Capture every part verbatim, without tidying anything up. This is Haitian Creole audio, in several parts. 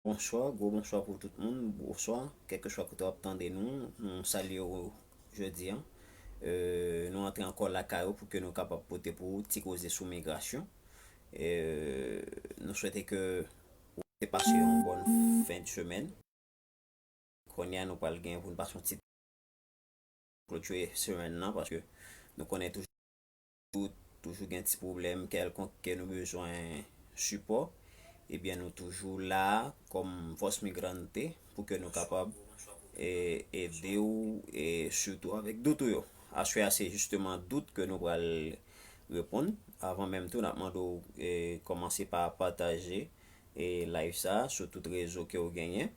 Bonswa, gwo bonswa pou tout moun. Bonswa, kèlkeswa kote w ap tande nou, nou salye w jodi a. Euh, nou antre ankò lakay ou pou ke nou kapab pote pou ou ti koze sou migrasyon. Euh, nou swete ke ou te pase yon bòn fen de semèn. Kounye a nou pral gen pou nou pase yon ti klotire semèn nan, paske nou konnen toujou, toujou gen ti pwoblèm kèlkonk ke nou bezwen sipò, ebyen nou toujou la kòm Voz Migrante pou ke nou kapab e, ede w e sitou avèk dout ou yo. Aswè a se jisteman dout ke nou pral reponn. Avan menm tou n ap mande w e, kòmanse pa pataje e, live sa sou tout rezo ke w genyen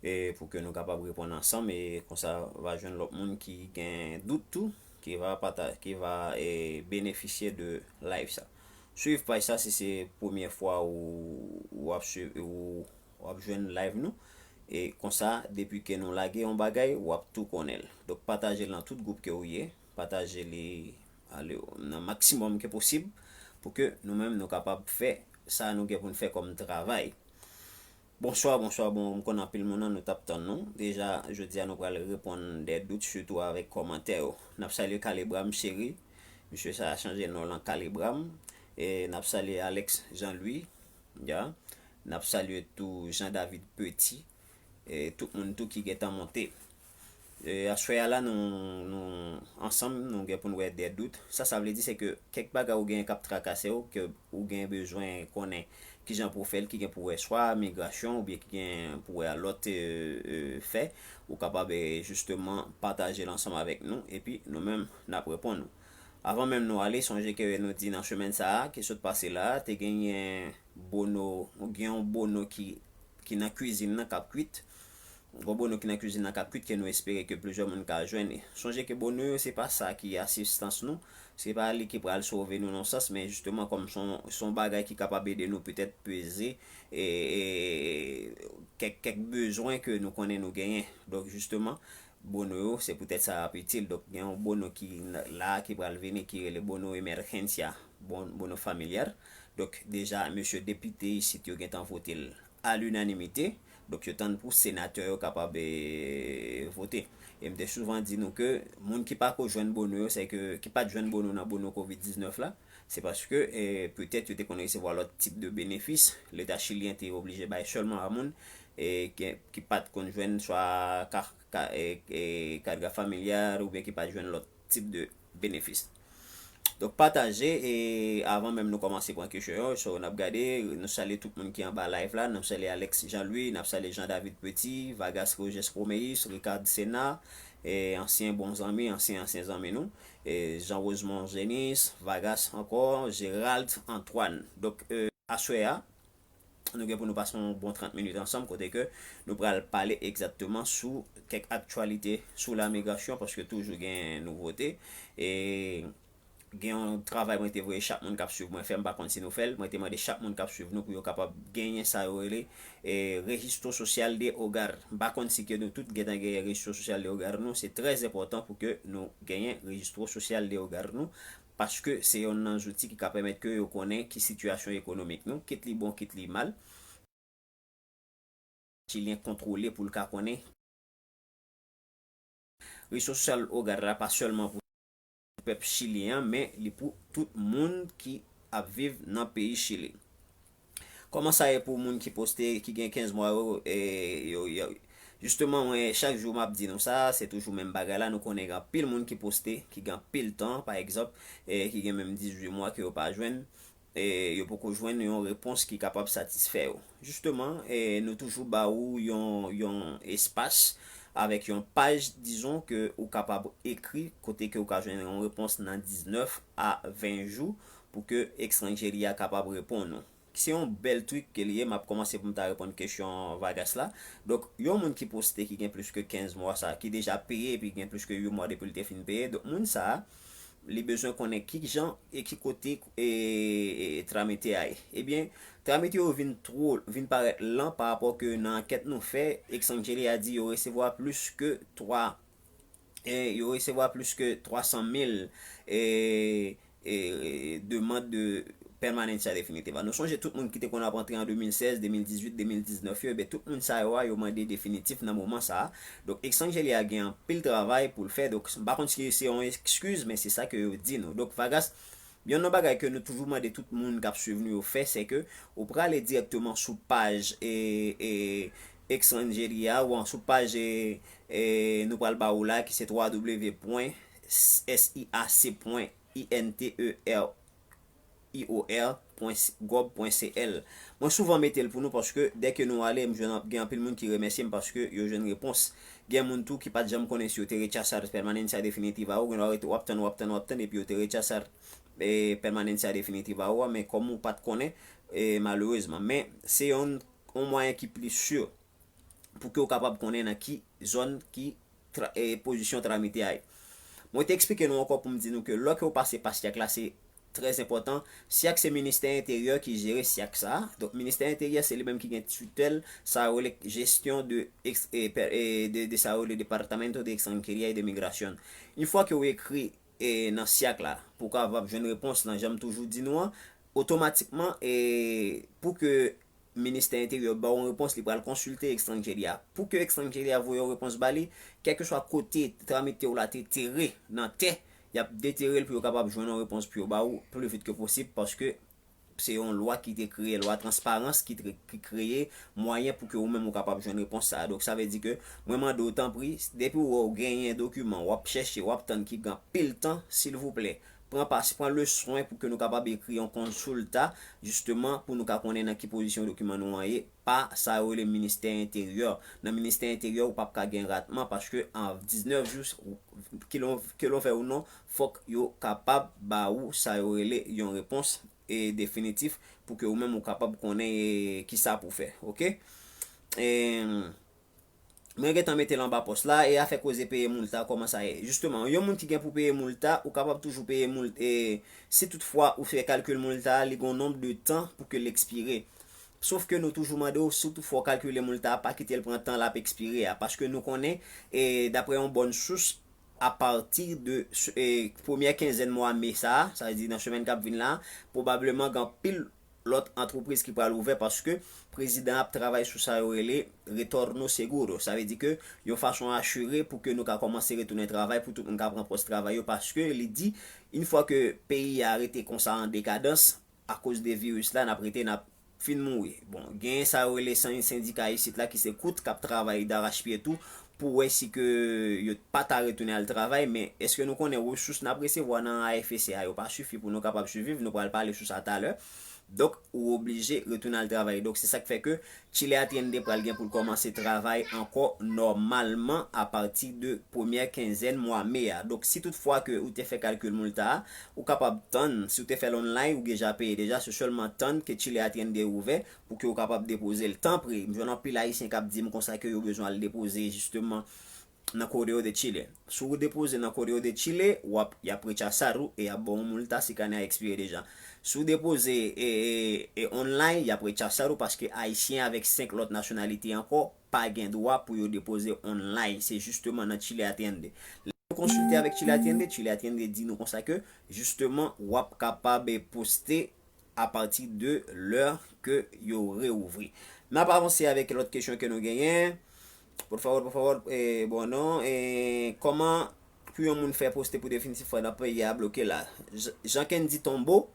e, pou ke nou kapab reponn ansanm e konsa va jwenn lòt moun ki gen dout tou ki va pata, ki va e, benefisye de live sa. Swiv paj sa si se premye fwa ou, ou ap swiv ou, ou ap jwenn live nou e konsa depi ke nou lage yon bagay w ap tou konnen l. Donk pataje l nan tout gwoup ke ou ye, pataje li ale nan maksimòm ke posib pou ke nou menm nou kapab fè sa nou gen pou n fè kòm travay. Bonswa, bonswa, bon, m konn anpil moun nan nou t ap tann nou. Deja, jodi a nou pral reponn de dout sitou avèk kòmantè yo. N ap salye Kalibram Cheri. Misye sa a chanje non l an Kalibram. E n ap salye Alex Jean Louis. Ya. N ap salye tou Jean David Petit. E tout moun tou ki gentan monte. E, aswè a la, nou, nou ansanm, nou gen pou n wè de dout. Sa, sa vle di, se ke kèk bagay ou gen k ap trakase w, ke ou gen bezwen konnen kijan pou w fè l, ki gen pou wè swa migrasyon, oubyen ki gen pou wè a lòt e, e, fè, ou kapab e, jisteman pataje l ansanm avèk nou, epi nou menm, n ap reponn ou. Avan menm nou ale, sonje ke nou di nan semèn sa a, ki sot pase la, te genyen Bono, gen yon Bono ki, ki nan kwizin nan k ap kwit. Gwo bono ki nan kwizin nan k ap kwit ke nou espere ke plizyè moun ka jwenn li. Sonje ke bono yo se pa sa ki asistans nou, se pa li ki pral sove nou nan sans, men jisteman kòm se yon, se yon bagay ki kapab ede nou petèt peze e, e, kèk, kèk bezwen ke nou konnen nou genyen. Donk jisteman, bono yo se poutèt sa ap itil. Donk gen yon bono ki la ki pral vini ki rele bono emergencia, bon, bono familiar. Donk deja mesye depite isit yo gentan vote l a linanimite. Donk yo tann pou senatè yo kapab e, vote. E m te souvan di nou ke moun ki pa ko jwenn bono yo, se ke ki pa t jwenn bono nan bono kovid diznèf la, se paske e, petèt yo te konn resevwa lòt tip de benefis. Leta chilyen te oblije bay sèlman a moun e, ki, ki pa t konn jwenn swa ka, ka, e, e, karga familiar oubyen ki pa t jwenn lòt tip de benefis. Donk pataje e avan menm nou kòmanse pran kesyon yo, so n ap gade, nou salye tout moun ki anba live la, nou salye Alex Jean Louis, n ap salye Jean David Petit, Vargas Roges Promeis, Ricard Sena, e ansyen bon zanmi, ansyen ansyen zanmi nou, e Jean Rosemond Genis, Vargas ankò, Gérald Antoine. Donk e, aswè a, nou gen pou nou pase yon bon trant minit ansanm kote ke nou pral pale egzakteman sou kèk aktyalite sou lamigrasyon, paske toujou gen nouvote. E gen yon travay mwen te voye chak moun k ap swiv mwen fè, m pa konn si nou fè l, mwen te mande chak moun k ap swiv nou pou yo kapab genyen sa yo rele e, Registro Social de Hogar. M pa konn si ke nou tout gentan genyen Registro Social de Hogar nou, se trè enpòtan pou ke nou genyen Registro Social de Hogar nou, paske se yonn nan zouti ki ka pèmèt ke yo konnen ki sitiyasyon ekonomik nou, kit li bon, kit li mal. Chilyen kontwole pou l ka konnen. Rezo sosyal Hogar la pa sèlman pou pèp chilyen an, men li pou tout moun ki ap viv nan peyi Chili. Kòman sa ye pou moun ki poste, ki gen kenz mwa yo, e, yo, yo, jisteman, mwen, chak jou m ap di nou sa, se toujou menm bagay la, nou konnen gen anpil moun ki poste, ki gen anpil tan, pa egzanp, e, ki gen menm dizuit mwa ke yo pa jwenn, e, yo poko jwenn yon repons ki kapab satisfè yo. Jisteman, e, nou toujou ba ou yon, yon espas avèk yon paj, dizon, ke ou kapab ekri, kote ke ou ka jwenn yon repons nan diznèf a ven jou pou ke Extranjeria kapab reponn ou. Se yon bèl trik ke li ye, m ap kòmanse pou m ta reponn kesyon Vargas la. Donk, yon moun ki poste ki gen plis ke kenz mwa sa, ki deja peye epi gen plis ke uit mwa depi l te fin peye, donk moun sa a, li bezwen konnen ki jan e ki kote e, e, tramite a ye. Ebyen, tramite yo vin two, vin parèt lan pa rapò ke nan ankèt nou fè, Extranjeria di yo resevwa plis ke twa e yo resevwa plis ke twa san mil e, e, demann de pèmanencia definitiva. Nou sonje tout moun ki te konn ap antre an de mil sèz, de mil dizuit, de mil diznèf yo, ebyen tout moun sa yo a, yo mande definitif nan moman sa a. Donk, Extranjeria gen anpil travay pou l fè. Donk, m pa konn si se yon ekskiz, men se sa ke yo di nou. Donk, Vargas, youn nan bagay ke nou toujou mande tout moun k ap swiv nou yo fè, se ke ou prale dirèkteman sou paj e, e, Extranjeria ou sou paj e, e, nou pral ba ou la ki se w w w pwen siac pwen interio I O R pwen gov pwen C L. Mwen souvan mete l pou nou paske dèke nou ale, m jwenn gen anpil moun ki remèsye m paske yo jwenn repons. Gen moun tou ki pa t janm konnen si yo te rechaza permanencia definitiva ou, gen lè w ap tann, w ap tann, w ap tann, epi yo te rechaza e, permanencia definitiva ou a, men kòm ou pa t konnen, e, malerezman. Men se yon, yon mwayen ki pli si pou ke w kapab konnen nan ki zòn, ki tra, e, pozisyon tramite a ye. Mwen te eksplike nou ankò pou m di nou ke lè ke w pase pa siac la, se trè enpòtan. Siac se ministè enteryè ki jere siac sa a. Donk, ministè enteryè se li menm ki gen titèl sa yo rele gestion de, ex, e, per, e, de, de sa yo rele Departamento de Extranjería y de Migración. Yon fwa ke w ekri e, nan siac la, pou w kapab jwenn repons lan, jan m toujou di nou an, otomatikman, e, pou ke ministè enteryè ba w yon repons, li pral konsilte Extranjeria. Pou ke Extranjeria voye yon repons ba li, kèlkeswa kote tramite w la te tere nan tè, y ap detere l pou yo kapab jwenn yon repons pou yo ba ou pli vit ke posib, paske se yon lwa ki te kreye, lwa transparans ki, ki kreye mwayen pou ke ou menm ou kapab jwenn repons sa a. Donk, sa vle di ke mwen mande w, tanpri, depi w wè w genyen dokiman, w ap chèche, w ap tann ki gen anpil tan, silvouplè, pran pa, pran le swen pou ke nou kapab ekri yon konsilta, jisteman, pou nou ka konnen nan ki pozisyon dokiman nou an ye, pa sa yo rele ministè enteryè. Nan ministè enteryè, ou p ap ka gen ratman, paske an diznèf jou, ke l, ke l vle ou non, fòk yo kapab ba ou sa yo rele yon repons e, definitif pou ke ou menm ou kapab konnen e, kisa pou fè, oke? E, mwen gentan mete l anba pòs la e afè koze peye multa kòman sa ye. Jisteman, yon moun ki gen pou peye multa, ou kapab toujou peye multa e, si toutfwa ou fè kalkil multa a, li gen yon nonb de tan pou ke l ekspire. Sof ke nou toujou mande w, si toutfwa w kalkile multa a, pa kite l pran tan l ap ekspire a, paske nou konnen, e, daprè yon bòn sous, apati de e, premyè kenzèn mwa me sa a, sa vle di nan semèn k ap vin la, pwobableman gen anpil lòt antrepriz ki pral ouvè paske prezidan ap travay sou sa yo rele retorno seguro. Sa vle di ke yon fason asire pou ke nou ka kòmanse retounen travay, pou tout moun ka pran pòs travay yo, paske li di, yon fwa ke peyi a rete konsa an dekadans, akoz de viris la, n ap rete, n ap fin mouri. Bon, gen sa yo rele sen, sendika isit la ki se kout k ap travay darachpye tou pou wè si ke yo pa ta retounen al travay, men èske nou konnen resous n ap resevwa nan A F E C a yo pa sifi pou nou kapab siviv? Nou pral pale sou sa talè. Donk, ou oblije retounen al travay. Donk, se sa k fè ke Chile Atiende pral gen pou l kòmanse travay ankò nòmalman apati de premyè kenzèn mwa me a. Donk, si toutfwa ke ou te fè kalkil multa a, ou kapab tann, si w te fè l online, ou deja peye deja, se sèlman tann ke Chile Atiende ouvè pou ke w kapab depoze l. Tanpri, m jwenn anpil Ayisyen k ap di m konsa ke yo bezwen al depoze jisteman nan Correo de Chile. Si w depoze nan Correo de Chile, w ap, y ap rechaza ou e y ap ba w yon multa si kane a ekspire deja. Si w depoze e, e, e online, y ap rechaza ou paske Ayisyen avèk senk lòt nasyonalite ankò pa gen dwa pou yo depoze online. Se jisteman nan Chile Atiende. Lè nou konsilte avèk Chile Atiende, Chile Atiende di nou konsa ke, jisteman, w ap kapab poste apati de lè ke yo reouvri. N ap avanse avèk lòt kesyon ke nou genyen. Por favor, por favor, eh, bon, non, eh, kòman pou yon moun fè poste pou definitif fwa nan peyi a bloke la? J-, Jean Kendy Tombeau,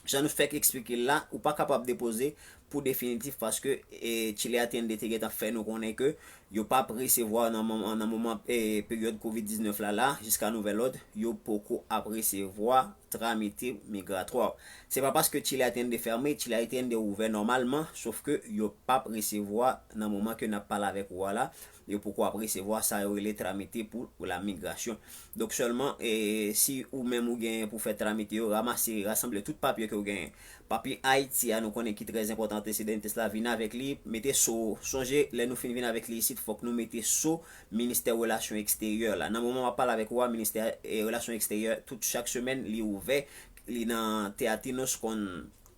jan nou fèk eksplike l la, ou pa kapab depoze pou definitif paske, eh, Chile Atiende te gentan fè nou konnen ke yo p ap resevwa nan moman, nan moman, eh, peryòd kovid diznèf la, la, jiska nouvèl òd, yo poko ap resevwa tramite migratwa. Se pa paske Chile Atiende fèmen, Chile Atiende ouvè nòmalman, sof ke yo p ap resevwa nan moman ke n ap pale avèk ou a la, yo poko ap resevwa sa yo rele tramite pou la migrasyon. Donk sèlman, eh, si ou menm ou genyen pou fè tramite yo, ranmase, rasanble tout papye ke w genyen. Papye Ayiti a, nou konnen ki trè enpòtan, antecedentes la, vin avèk li, mete so, sonje, lè nou fin vin avèk li isit, fòk nou mete so Ministè Relasyon Eksteryè la. Nan moman m ap pale avèk ou a, Ministè, eh, Relasyon Eksteryè, tout chak semèn, li ouvè, li nan Teatinos con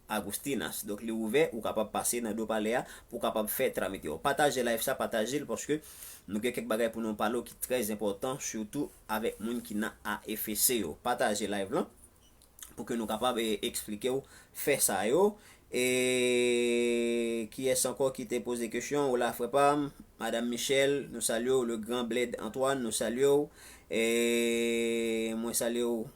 Agustinas. Donk, li ouvè, ou kapab pase nan do palè a, pou w kapab fè tramite yo. Pataje live sa, pataje l, paske nou gen kèk bagay pou nou pale w ki trè enpòtan, sitou avèk moun ki nan A F E C yo. Pataje live lan. pou ke nou kapab e, eksplike w fè sa yo. E kiyès ankò ki te poze kesyon? Ou la, frè pa m, Madanm Michel, nou salye w. Le Grand Bled Antoine, nou salye w. E mwen salye w,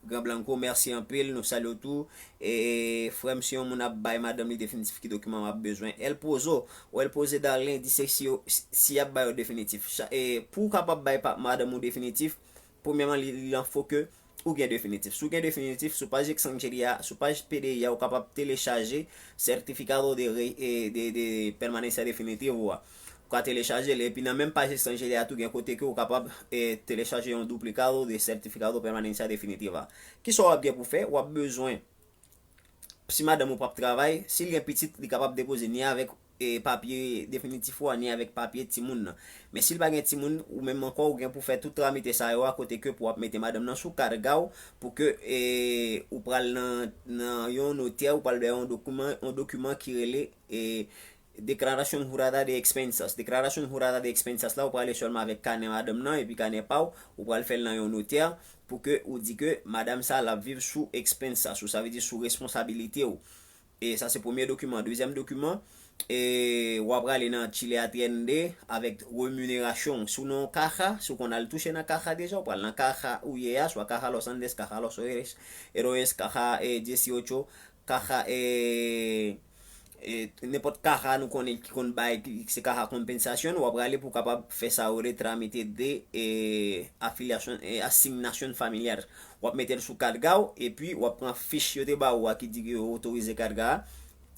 Gran Blanco, mèsi anpil, nou salye w tou. E frè m, si yon moun ap bay madanm li definitif, ki dokiman w ap bezwen? El Pozo, ou El Pozo Darlin di se si, yo, si y ap bay yo definitif. Cha- e, pou w kapab bay pa, madanm ou definitif, premyèman, li, li an fo ke ou gen definitif. Si w gen definitif, sou paj Extranjeria, sou paj P D I a, ou kapab telechaje Certificado de, re- e, de, de Permanencia Definitiva ou a. Ou ka telechaje l, epi nan menm paj Extranjeria a tou, gen kote ke ou kapab e, telechaje yon Duplicado de Certificado Permanencia Definitiva. Kisa w ap gen pou fè? W ap bezwen, si madanm ou p ap travay, si l gen pitit, li kapab depoze ni avèk e, papye definitif ou a, ni avèk papye timoun nan. Men si l pa gen timoun, ou menm ankò, ou gen pou fè tout tramite sa yo a, kote ke pou w ap mete madanm nan sou karga w, pou ke e, ou pral nan, nan yon notè, ou pral bay yon dokiman, yon dokiman ki rele e, Declaración Jurada de Expensas. Declaración Jurada de Expensas la, ou prale sèlman avèk kanè madanm nan epi kanè pa w, ou pral fè l nan yon notè pou ke ou di ke madanm sa l ap viv sou expensas ou, sa vle di sou responsabilite w. E sa se premye dokiman. Dezyèm dokiman, e w ap prale nan Chile Atiende avèk reminerasyon. Si w nan yon caja, si w konn al touche nan caja deja, ou pral nan caja ou ye a, swa Caja Los Andes, Caja Los Héroes, Héroes, Caja e, dieciocho, caja e, e, nenpòt caja nou konnen ki konn bay, ki se caja compensation, w ap prale pou w kapab fè sa yo rele tramite de e, afilyasyon, e, asignasyon familyal. W ap mete l sou karga w, epi w ap pran fich yo te ba ou a ki di ke yo otorize karga a,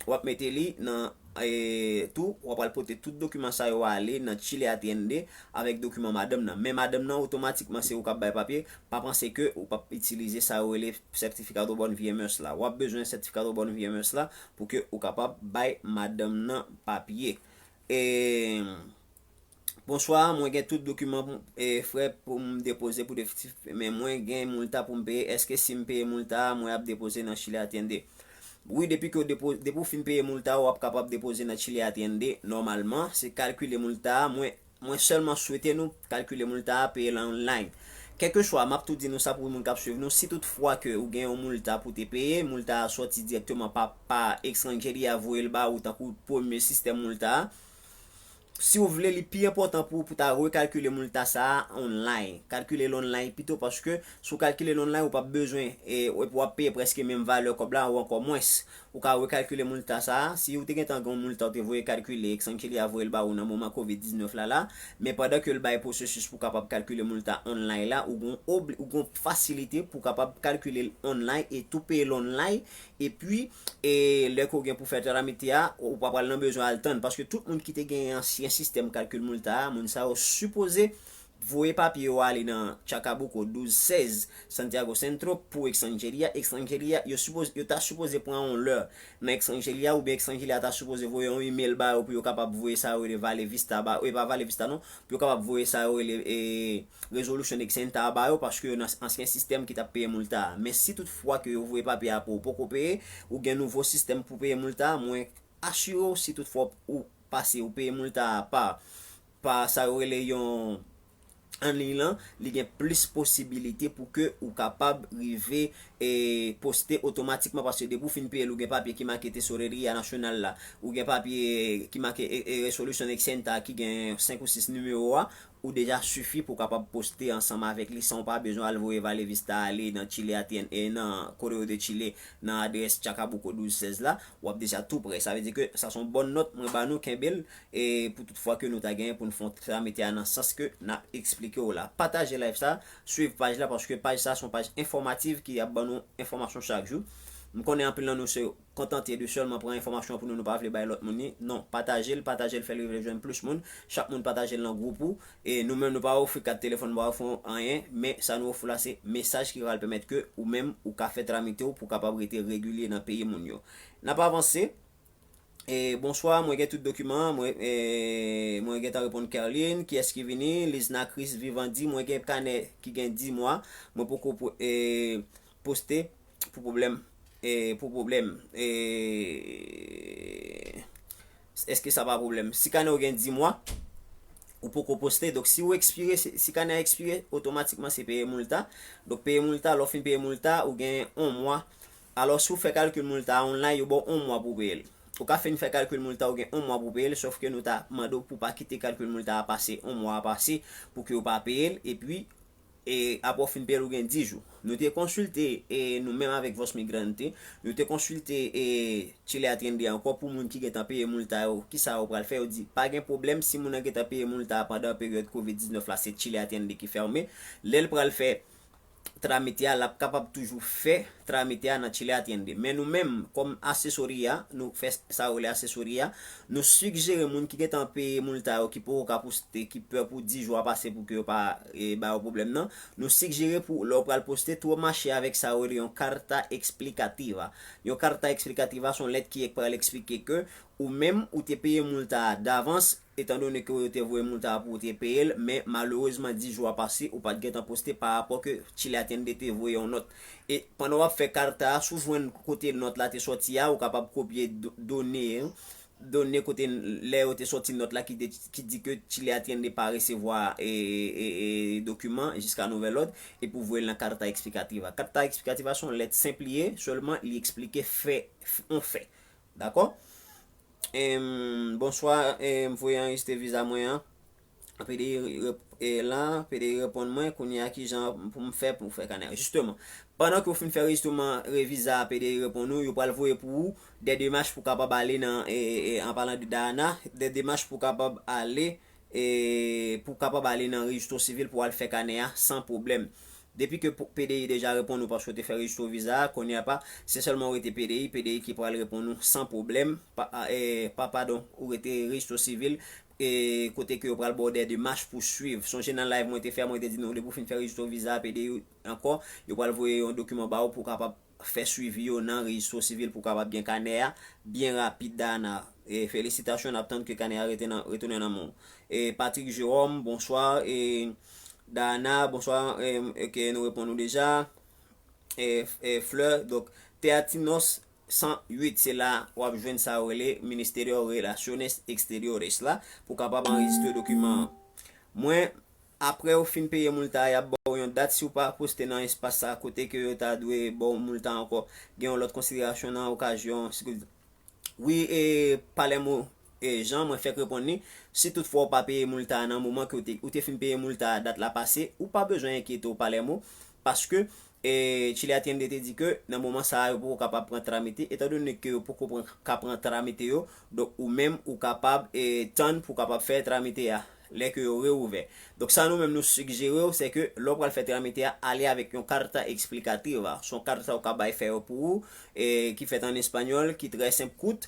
w ap mete li nan e, tou, w ap al pote tout dokiman sa yo ale nan Chile Atiende avèk dokiman madanm nan. Men madanm nan, otomatikman, se ou k ap bay papye, pa panse ke ou p ap itilize sa yo rele Certificado Bon Viemes la. W ap bezwen Certificado Bon Viemes la pou ke ou kapab bay madanm nan papye. E, bonswa, mwen gen tout dokiman pou, e, frè pou m depoze pou definitif, men mwen gen multa pou m peye. Èske si m peye multa a, mwen ap depoze nan Chile Atiende? Wi, depi ke w depo, depi w fin peye multa, w ap kapab depoze nan Chile Atiende nòmalman. Se kalkile multa a, mwen, mwen sèlman swete nou kalkile multa a, peye l online. Kèlkeswa, m ap tou di nou sa pou moun k ap swiv nou, si tout fwa ke ou gen yon multa pou te peye, multa a sòti dirèkteman pa, pa Extranjeria voye l ba ou tankou premye sistèm multa a. Si w vle, li pi enpòtan pou ou pou ta rekalkile multa sa a online. Kalkile l online pito, paske si w kalkile l online, ou p ap bezwen, e, epi w ap peye prèske menm valè kòb la ou ankò mwens. Ou ka rekalkile multa sa a. Si ou te gentan gen yon multa ou te voye kalkile, Extranjeria voye l ba ou nan moman kovid diznèf la la, men pandan ke l bay pwosesis pou w kapab kalkile multa online la, ou gon obli, ou gon fasilite pou w kapab kalkile l online e tou peye l online. Epi, e, lè ke w gen pou fè tramite a, ou pa pral nan bezwen al tann, paske tout moun ki te gen ansyen sistèm kalkil multa a, moun sa yo sipoze voye papye yo ale nan Chacabuco douz sèz, Santiago Centro, pou Extranjeria. Extranjeria, yo sipoze, yo ta sipoze pran yon lè nan Extranjeria, oubyen Extranjeria ta sipoze voye yon email ba yo pou yo kapab voye sa yo rele Valle Vista ba, e pa Valle Vista non, pou yo kapab voye sa yo rele, e, Resolution Exenta ba yo, paske yo nan ansyen sistèm ki t ap peye multa a. Men si tout fwa ke yo voye papye a pou ou poko peye, ou gen nouvo sistèm pou peye multa a, mwen asire w, si tout fwa ou pase, ou peye multa a pa, pa sa yo rele yon an liy lan, li gen plis posibilite pou ke ou kapab rive e poste otomatikman, paske depi w fin peye l, ou gen papye ki make Tesoreria Nasyonal la, ou gen papye ki make e, e Resolution Exenta ki gen senk ou sis nimewo a, ou deja sifi pou w kapab poste ansanm avèk li san w pa bezwen al voye Valle Vista ale nan Chile Atiende, e nan Correo de Chile, nan adrès Chacabuco douz sèz la, w ap deja tou prè. Sa vle di ke sa se yon bòn nòt mwen ba nou, kenbe l, e pou tout fwa ke nou ta genyen pou n fè yon tramite a nan sans ke n ap eksplike w la. Pataje live sa, swiv paj la, paske paj sa se yon paj enfòmatif ki ap ban nou enfòmasyon chak jou. M konnen anpil nan nou se kontante de sèlman pran enfòmasyon pou nou, nou pa vle bay lòt moun li. Non, pataje l, pataje l, fè l rive jwenn plis moun. Chak moun pataje l nan gwoup ou. E nou menm, nou pa ofri kat telefòn, nou pa ofri anyen, men sa nou ofri la se mesaj ki pral pèmèt ke ou menm ou ka fè tramite w pou w kapab rete regilye nan peyi moun yo. N ap avanse. E, bonswa, mwen gen tout dokiman, mwen, e, mwen gentan reponn Kerline, kiyès ki vini, Lizna Chris Vivandi, mwen gen kanè ki gen dis mwa, mwen poko po- e, poste pou pwoblèm, e, pou pwoblèm, e, èske sa pa pwoblèm? Si kanè w gen dis mwa, ou poko poste. Donk, si ou ekspire, si, si kanè a ekspire, otomatikman se peye multa. Donk, peye multa, lè w fin peye multa, ou gen yon mwa. Alò, si w fè kalkil multa a online, yo ba w yon mwa pou w peye l. Ou ka fin fè kalkil multa, ou gen yon mwa pou w peye l, sòf ke nou ta mande w pou w pa kite kalkil multa a pase yon mwa a pase pou ke w pa peye l. Epi, e apre w fin peye l, ou gen dis jou. Nou te konsilte, e nou menm avèk Voz Migrante, nou te konsilte, e Chile Atiende ankò pou moun ki gentan peye multa yo, kisa yo pral fè. Yo di, pa gen pwoblèm, si moun nan gentan peye multa a pandan peryòd kovid diznèf la, se Chile Atiende ki fèmen. Lè l pral fè tramite a, l ap kapab toujou fè tramite a nan Chile Atiende. Men nou menm, kòm asesoria, nou fè sa yo rele asesoria, nou sigjere moun ki gentan peye multa yo, ki poko ka poste, ki pè pou dis jou a pase pou ke yo pa, e, ba yo pwoblèm nan. Nou sigjere pou, lè w pral poste, tou mache avèk sa yo rele yon carta explicativa. Yon carta explicativa se yon lèt ki pral eksplike ke ou menm, ou te peye multa a davans, etan done ke yo te voye multa a pou ou te peye l, men malerezman, dis jou a pase, ou pa t gentan poste pa rapò ke Chile Atiende te voye yon nòt. E pandan w ap fè carta a, si w jwenn kote nòt la te sòti a, ou kapab kopye do-, done, done kote lè yo te sòti nòt la ki te, ki di ke Chile Atiende pa resevwa, e, e, e, dokiman jiska nouvèl òd, epi w voye l nan carta explicativa. Carta explicativa se yon lèt senp li ye, sèlman li eksplike fè, f-, yon fè. Dakò? Em, bonswa, em, voye anrejistre viza mwen an. P D I rep-, e la, P D I reponn mwen, kounye a kijan pou m fè pou fè kanè a. Jisteman, pandan ke w fin fè rejistreman, e, viza a, P D I reponn ou, yo pral voye pou ou de demach pou kapab ale nan, e, e, e, an palan de Dayana, de demach pou kapab ale, e, pou kapab ale nan rejistro sivil pou al fè kanè a san pwoblèm. Depi ke po-, P D I deja reponn ou paske w te fè rejistro viza a, kounye a pa, se sèlman w rete P D I, P D I ki pral reponn ou san pwoblèm, pa, a, e, pa, padon, ou rete rejistro sivil, e, kote ke yo pral ba w de demach pou swiv. Sonje nan live mwen te fè, mwen te di nou, depi w fin fè rejistro viza a, P D I ankò, yo pral voye yon dokiman ba ou pou w kapab fè swivi yo nan rejistro sivil pou w kapab gen kanè a byen rapid, Dayana. E, felisitasyon, n ap tann ke kanè a rete nan, retounen nan men w. E, Patrick Jérôme, bonswa. E, Dayana, bonswa. E, ok, nou reponn ou deja. E, e, Fleur, donk, Teatinos san uit, se la w ap jwenn sa yo rele Ministerio Relaciones Exteriores la, pou w kapab anrejistre dokiman an. Mwen, apre w fin peye multa a, y ap ba w yon dat. Si w pa poste nan espas sa kote ke yo ta dwe ba w multa ankò, gen yon lòt konsiderasyon nan okazyon, si Wi, e, Palermo, e, Jean, mwen fèk reponn li. Si toutfwa w pa peye multa a nan moman ke w te, ou te fin peye multa a, dat la pase, ou pa bezwen enkyete w, Palermo, paske, e, Chile Atiende te di ke nan moman sa a, yo poko kapab pran tramite, etan done ke yo poko pran, ka pran tramite yo, donk ou menm, ou kapab, e, tann pou w kapab fè tramite a. Lè ke yo reouvè. Donk, sa nou menm nou sigjere w, se ke lè w pral fè tramite a, ale avèk yon carta explicativa. Se yon carta ou ka bay fè yo pou ou, e ki fèt an espanyòl, ki trè senp, kout,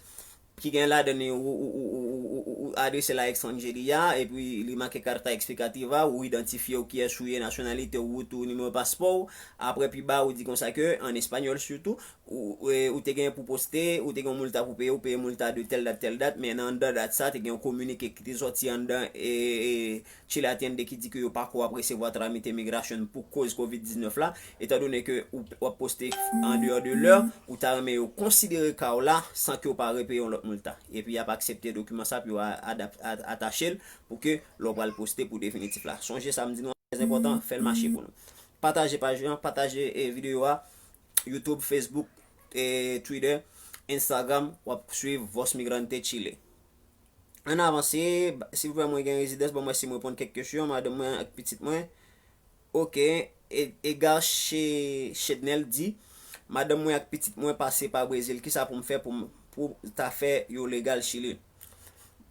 ki gen ladan li ou, ou, ou adrese la Extranjeria, epi li make carta explicativa, ou idantifye w kiyès ou ye, nasyonalite w, wout ou, nimewo paspò w. Apre, pi ba, ou di konsa ke, an espanyòl sitou, ou, e, ou te gen pou poste, ou te gen yon multa pou peye, ou peye multa de tèl dat, tèl dat, men nan anndan dat sa, te gen yon kominike ki te sòti anndan, e, e, Chile Atiende ki di ke yo pako ap resevwa tramite migrasyon pou koz kovid diznèf la, etan done ke ou, w ap poste an deyò de lè, ou ta renmen yo konsidere ka w la san ke w pa repeye yon lòt multa. Epi y ap aksepte dokiman sa, pou yo a-, adap-, a-, atache l pou ke lè w pral poste pou definitif la. Sonje sa m di nou an, trè enpòtan, fè l mache pou nou. Pataje paj lan, pataje, e, videyo a, YouTube, Facebook, e, Twitter, Instagram, w ap swiv Voz Migrante Chile. Ann avanse, silvouplè, mwen gen rezidans, ban mwen si mwen reponn kèk kesyon, madanm mwen ak pitit mwen. Ok, e, Edgar Che-, Chednel di, madanm mwen ak pitit mwen pase pa Brezil, kisa pou m fè pou m, pou ta fè yo legal Chili?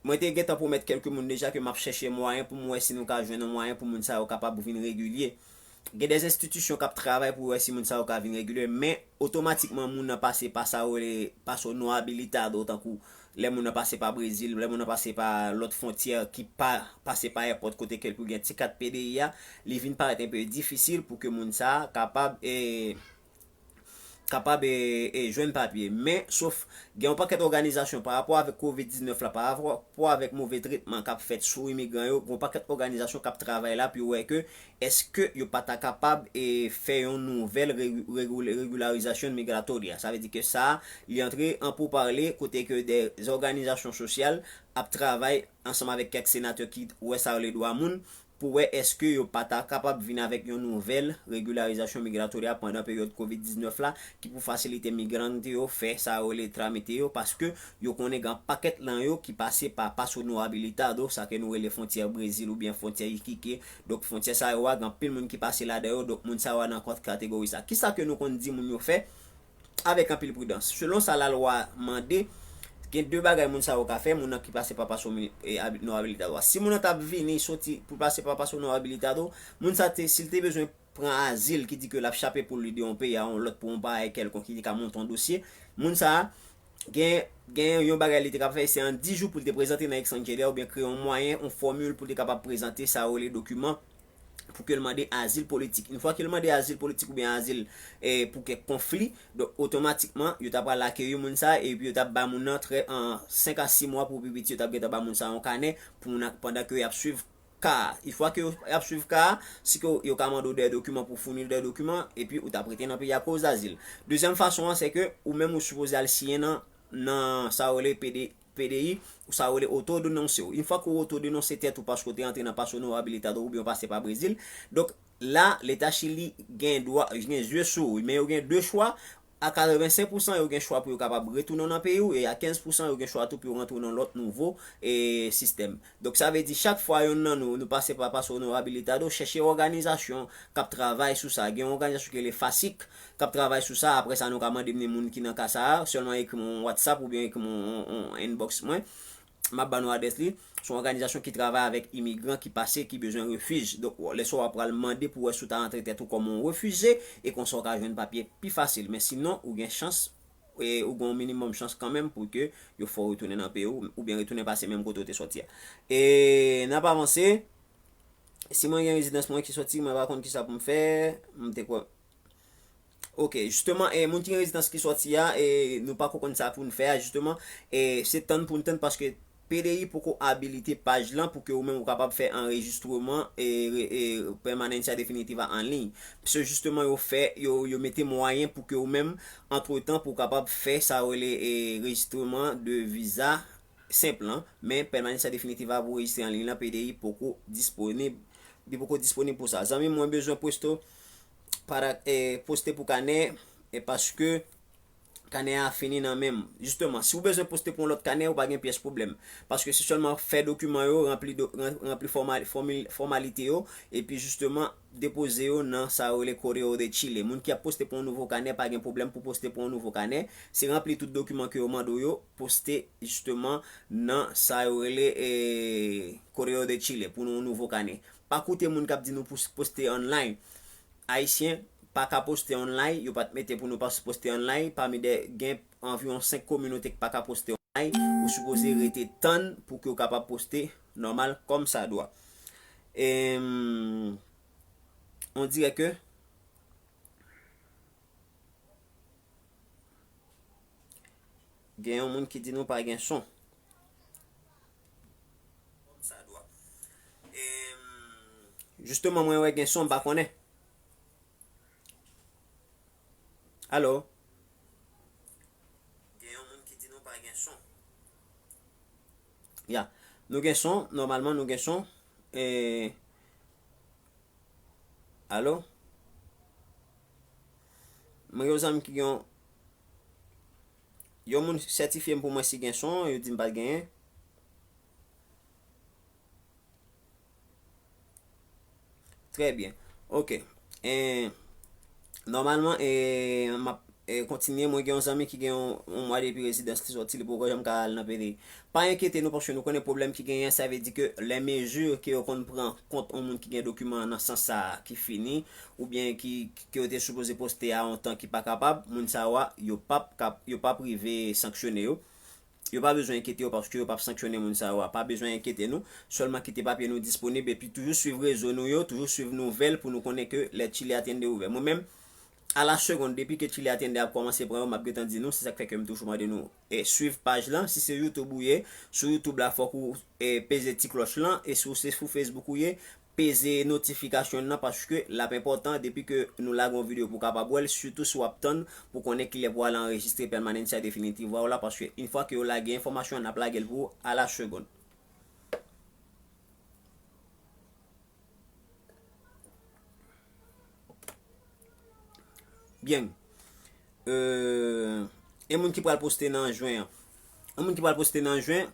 Mwen te gentan pwomèt kèlke moun deja ke m ap chèche mwayen pou m wè si nou ka jwenn yon mwayen pou moun sa yo kapab vin regilye. Gen de enstitisyon k ap travay pou wè si moun sa yo ka vin regilye, men otomatikman moun nan pase pa sa yo rele paso no habilitado, tankou lè moun nan pase pa Brezil, lè moun nan pase pa lòt fwontyè ki pa pase pa èpòt kote ke l pou gen ti kat P D I a, li vin parèt enpe difisil pou ke moun sa a kapab, e, kapab e, e jwenn papye. Men, sof gen yon pakèt òganizasyon pa rapò avèk kovid diznèf la, pa rapò avèk move tretman k ap fèt sou imigran yo, gen yon pakèt òganizasyon k ap travay la pou yo wè ke èske yo pa ta kapab e fè yon nouvèl regu- regul- regularizasyon migratoria. Sa vle di ke sa, li antre an poupale kote ke de òganizasyon sosyal ap travay ansanm avèk kèk senatè ki wè sa yo le dwa moun pou wè èske yo pa ta kapab vin avèk yon nouvèl regularizasyon migratoria pandan peryòd kovid diznèf la, ki pou fasilite migran yo fè sa yo rele tramite yo, paske yo konnen gen pakèt lan yo ki pase pa Paso Novo Habilitado, sa ke nou rele fwontyè Brezil oubyen fwontyè Iquique. Donk, fwontyè sa yo a, gen anpil moun ki pase ladan yo, donk moun sa yo a nan kont kategori sa. Kisa ke nou konn di moun yo fè? Avèk anpil pridans. Selon sa lalwa mande, gen de bagay moun sa yo ka fè, moun nan ki pase pa Paso mi- e, abi- Novo Habilitado a. Si moun nan t ap vini soti pou pase pa Paso Novo Habilitado, moun sa te, si l te bezwen pran azil, ki di ke l ap chape pou li de yon peyi a yon lòt pou yon bagay kèlkonk ki te ka monte yon dosye, moun sa a gen, gen yon bagay li te ka fè, se an dis jou pou l te prezante nan Exchange oubyen kreye yon mwayen, yon fòmil pou l te kapab prezante sa yo rele dokiman pou ke l mande azil politik. Yon fwa ke l mande azil politik oubyen azil e, pou kèk konfli, donk otomatikman, yo ta pral akeyi moun sa a epi yo ta ba moun nan trè an senk a sis mwa pou pi piti, yo ta gentan ba moun sa a yon kanè pou moun nan, pandan ke y ap swiv ka a. Yon fwa ke yo ap swiv ka a, si ke yo ka mande w de dokiman pou founi de dokiman, epi ou ta prete nan peyi a koz azil. Dezyèm fason an, se ke ou menm ou sipoze al siyen nan, nan sa yo rele P D, P D I, ou sa yo rele otodenonse w. Yon fwa ke w otodenonse tèt ou paske w te antre nan Paso Novo Habilitado oubyen w pase pa Brezil, donk, la, Leta Chili gen dwa, gen zye sou ou, men yo gen de chwa. A katrevensenk pousan, yo gen chwa pou yo kapab retounen w nan peyi w, e a kenz pousan, yo gen chwa tou pou yo rantre w nan lòt nouvo e, sistèm. Donk, sa vle di, chak fwa yonn nan nou, nou pase pa Paso Novo Habilitado, chèche òganizasyon k ap travay sou sa. Gen yon òganizasyon ki rele FASIC, k ap travay sou sa. Apre sa, nou ka mande m ni moun ki nan ka sa a, sèlman ekri m yon WhatsApp oubyen ekri m yon, yon, yon inbox mwen. M ap ba nou adrès li. Se yon òganizasyon ki travay avèk imigran ki pase, ki bezwen refij. Donk, lè sa w ap pral mande pou wè si w ta rantre tèt ou kòm yon refijye, e konsa w ka jwenn papye pi fasil. Men sinon, ou gen chans, e ou gen yon minimòm chans kanmenm pou ke yo fè w retounen nan peyi w, oubyen retounen pase menm kote w te sòti a. E n ap avanse. Si mwen gen rezidans mwen ki sòti, mwen pa konn kisa pou m fè. M te kwè Ok, jisteman, e, moun ki gen rezidans ki sòti a, e, nou pako konn sa pou n fè a, jisteman, e, se tann pou n tann paske P D I poko abilite paj lan pou ke ou menm ou kapab fè anrejistreman, e, re- e, pèmanans definitif a an liy. Se jisteman yo fè, yo, yo mete mwayen pou ke ou menm, antretan, pou w kapab fè sa yo rele, e, rejistreman de viza senp lan, men pèmanans definitif a pou rejistre an liy lan, P D I poko disponib, li poko disponib pou sa. Zanmi m, mwen bezwen poste para, e, poste pou kanè, e paske kanè a fini nan men m. Jisteman, si w bezwen poste pou yon lòt kanè, ou pa gen pyès pwoblèm. Paske se sèlman fè dokiman yo, ranpli, do, ran- ranpli fòmal- fòmil- fòmalite yo, epi jisteman depoze yo nan sa yo rele Correo de Chile. Moun ki ap poste pou yon nouvo kanè, pa gen pwoblèm pou poste pou yon nouvo kanè. Se ranpli tout dokiman ke yo mande w yo, poste jisteman nan sa yo rele, e, Correo de Chile pou yon nouvo kanè. Pa koute moun k ap di nou pou poste online. Ayisyen pa ka poste online, yo pa t mete pou nou pa poste online, pami de, gen anviwon senk kominote ki pa ka poste online, ou sipoze rete tann pou ke w kapab poste nòmal kòm sa dwa. E, on dirè ke gen yon moun ki di nou pa gen son. Jisteman, mwen wè gen son, m pa konnen. Alo? Gen yon moun ki di nou pa gen son. Ya. Nou gen son, nòmalman nou gen son. E, alo? Mwen gen yon zanmi ki gen yon, yon moun sètifye m pou mwen si gen son, yo di m pa t genyen. Trè byen. Ok. E, nòmalman, e, m ap, e, kontinye. Mwen gen yon zanmi ki gen yon, yon mwa depi rezidans li sòti, li poko janm ka al nan P D I. Pa enkyete nou, paske nou konnen pwoblèm ki genyen, sa vle di ke lè mezi ke yo konn pran kont yon moun ki gen dokiman nan sans sa a ki fini, oubyen ki, ke yo te sipoze poste a yon tan ki pa kapab, moun sa yo a, yo p ap kap, yo p ap rive sanksyone yo. Yo pa bezwen enkyete yo paske yo p ap sanksyone moun sa yo a. Pa bezwen enkyete nou. Sèlman kite papye nou disponib epi toujou swiv rezo nou yo, toujou swiv nouvèl pou nou konnen ke lè Chile a te ouvè. Mwen menm, a la segonn, depi ke Chile Atiende ap kòmanse pran yo, m ap gentan di nou, se sa k fè ke m toujou mande nou e swiv paj lan. Si se YouTube ou ye, sou YouTube la, fòk ou e peze ti klòch lan, e si w se sou Facebook ou ye, peze notifikasyon nan, paske l ap enpòtan depi ke nou lage yon videyo pou w kapab wè l, sitou si w ap tann pou konnen kilè pou w al anrejistre Permanencia Definitiva w la, paske yon fwa ke yo lage enfòmasyon an, n ap lage l pou ou a la segonn. Byen. Euh, e moun ki pral poste nan jen an. E moun ki pral poste nan jen,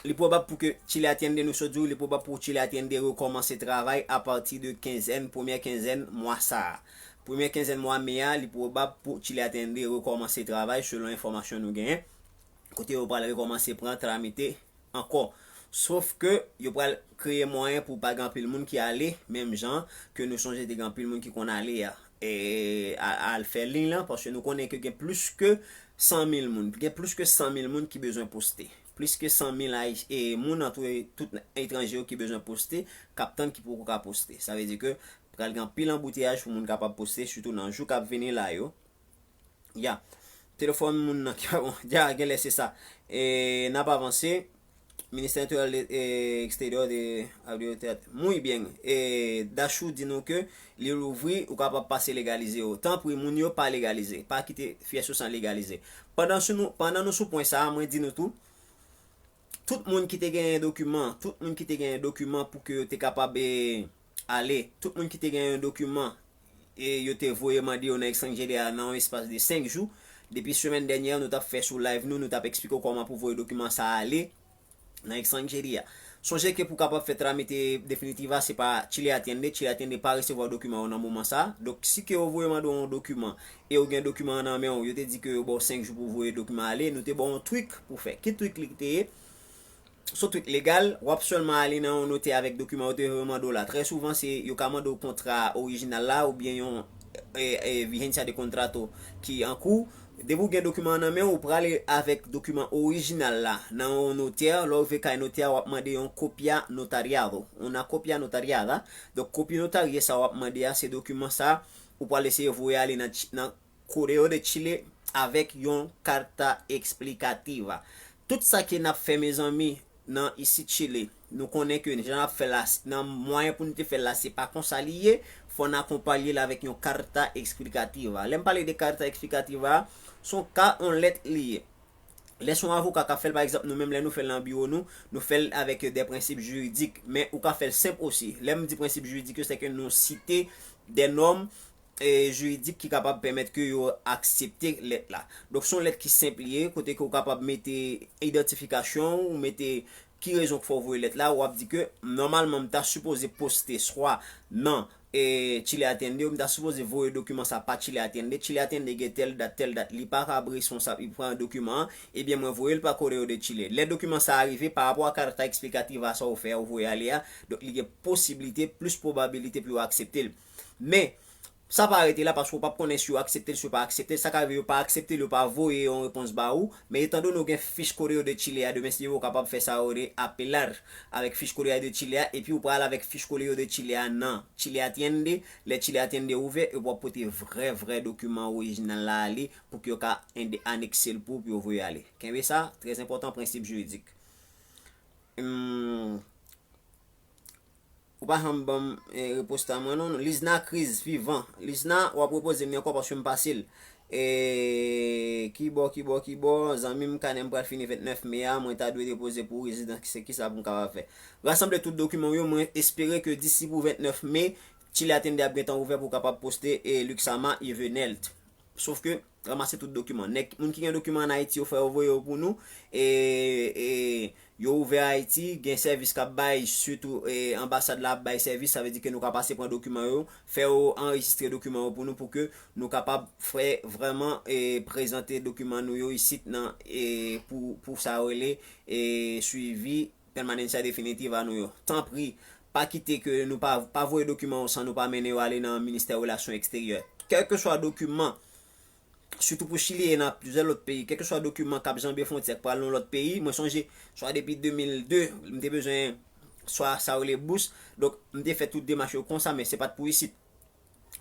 li pwobab pou ke Chile Atiende, nou sot di w, li pwobab pou Chile Atiende rekòmanse travay apati de kenzèn, premyè kenzèn mwa sa a. Premyè kenzèn mwa me a, li pwobab pou Chile Atiende rekòmanse travay, selon enfòmasyon nou genyen. Kote yo pral rekòmanse pran tramite ankò. Sof ke yo pral kreye mwayen pou pa gen anpil moun ki ale, menm jan ke nou sonje te gen anpil moun ki konn ale a, e, a, al fè liy lan, paske nou konnen ke gen plis ke san mil moun. Gen plis ke san mil moun ki bezwen poste. Plis ke san mil Ay-, e, moun antre tout etranje yo ki bezwen poste, k ap tann ki poko ka poste. Sa vle di ke pral gen anpil anbouteyaj pou moun kapab poste, sitou nan jou k ap vini la yo. Ya. Telefòn moun nan ki pa bon. Ya, genlè se sa. E, n ap avanse. Ministè Enteryè e Eksteryè de Abdiotat. Muy bien. E, Dachou di nou ke li louvri, ou kapab pase legalize yo. Tanpri, moun yo pa legalize. Pa kite fyès ou san legalize. Pandan sou nou, pandan nou sou pwen sa a, mwen di nou tou, tout moun ki te genyen dokiman, tout moun ki te genyen dokiman pou ke yo te kapab, e, ale, tout moun ki te genyen yon dokiman, e yo te voye mande yo nan Extranjeria nan yon espas de senk jou, depi semèn dènyè, nou t ap fè sou live nou, nou t ap eksplike w kòman pou voye dokiman sa a ale nan Extranjeria. Sonje ke pou kapab fè tramite definitiva, se pa Chile Atiende, Chile Atiende pa resevwa dokiman yo nan moman sa a. Donk, si ke yo voye mande w yon dokiman, e ou gen dokiman an nan men w, yo te di ke yo ba w senk jou pou voye dokiman ale, nou te ba w yon trik pou fè. Ki trik li te ye? Se yon trik legal, w ap sèlman ale nan yon notè avèk dokiman yo te voye mande w la. Trè souvan, se yo ka mande w kontra orijinal la oubyen yon, e, e, vigencia de contrato ki an kou. Depi w gen dokiman an nan men w, ou prale avèk dokiman orijinal la nan yon notè. Lè w rive kay notè a, w ap mande yon copia notariado, una copia notariada. Donk, kopi notarye sa w ap mande a, se dokiman sa ou pral eseye voye ale nan Chi-, nan Correo de Chile avèk yon carta explicativa. Tout sa ke n ap fè, mezanmi, nan isit Chile, nou konnen ke jan n ap fè la, nan mwayen pou nou te fè la, se pa konsa li ye, fò n akonpaye l avèk yon carta explicativa. Lè m pale de carta explicativa, se yon ka, yon lèt li ye. Lè se yon avoka k ap fè l, pa egzanp, nou menm lè nou fè l nan biwo nou, nou fè l avèk de prensip jiridik, men ou ka fè l senp osi. Lè m di prensip jiridik yo, se ke nou site de nòm, e, jiridik ki kapab pèmèt ke yo aksepte lèt la. Donk, se yon lèt ki senp li ye, kote ke ou kapab mete idantifikasyon ou, mete ki rezon k fè w voye lèt la, w ap di ke, nòmalman, m ta sipoze poste swa nan, e, Chile Atiende, ou m ta sipoze voye dokiman sa pa Chile Atiende. Chile Atiende gen tèl dat, tèl dat, li pa ka responsab, li pran dokiman an, ebyen, mwen voye l pa Correo de Chile. Lè dokiman sa a rive, pa rapò a carta explicativa sa ou fè, ou voye ale a, donk, li gen posiblite, plis pwobabilite pou yo aksepte l. Men, sa pa rete la, paske ou p ap konnen si yo aksepte l, si yo pa aksepte l. Sa ka rive yo pa aksepte l, yo pa voye yon repons ba ou. Men etandone ou gen fich Correo de Chile a, demen si Dye vle, ou kapab fè sa yo rele apelar avèk fich Correo de Chile a, epi ou pral avèk fich Correo de Chile a nan Chile Atiende. Lè Chile Atiende ouvè, epi w ap pote vrè, vrè dokiman orijinal la ale pou ke yo ka ende-, anekse l pou, pou yo voye ale. Kenbe sa, trè enpòtan, prensip jiridik. Hmm. Ou pa janm ban m, eh, repons ta mwen non. Lizna Kriz Vivan. Lizna, w ap repoze m li ankò paske m pase l. Eh, kibò, kibò, kibò, zanmi m, kanè m pral fini vennèf me a, mwen ta dwe depoze pou rezidans, se kisa pou m kapab fè? Rasanble tout dokiman w yo, mwen espere ke disi pou vennèf me, Chile Atiende ap gentan ouvè pou w kapab poste, eh, Luxama Ivenelt. Sof ke, ranmase tout dokiman. Nèg, moun ki gen dokiman ann Ayiti, yo fè yo voye yo pou nou. E, e, yo ouvè Ayiti, gen sèvis k ap bay, sitou, e, anbasad la ap bay sèvis, sa vle di ke nou ka pase pran dokiman yo, fè yo anrejistre dokiman yo pou nou, pou ke nou kapab fè vrèman, e, prezante dokiman nou yo isit nan, e, pou, pou sa yo rele, e, swivi Permanencia Definitiva nou yo. Tanpri, pa kite ke nou pa, pa voye dokiman yo san nou pa mennen yo ale nan Ministè Relasyon Eksteryè. Kèlkeswa dokiman, sitou pou Chili e nan plizyè lòt peyi, kèlkeswa dokiman k ap janbe fwontyè k pral nan lòt peyi, mwen sonje, swa depi de mil de, m te bezwen swa sa yo rele bous, donk m te fè tout demach yo konsa, men se pa t pou isit.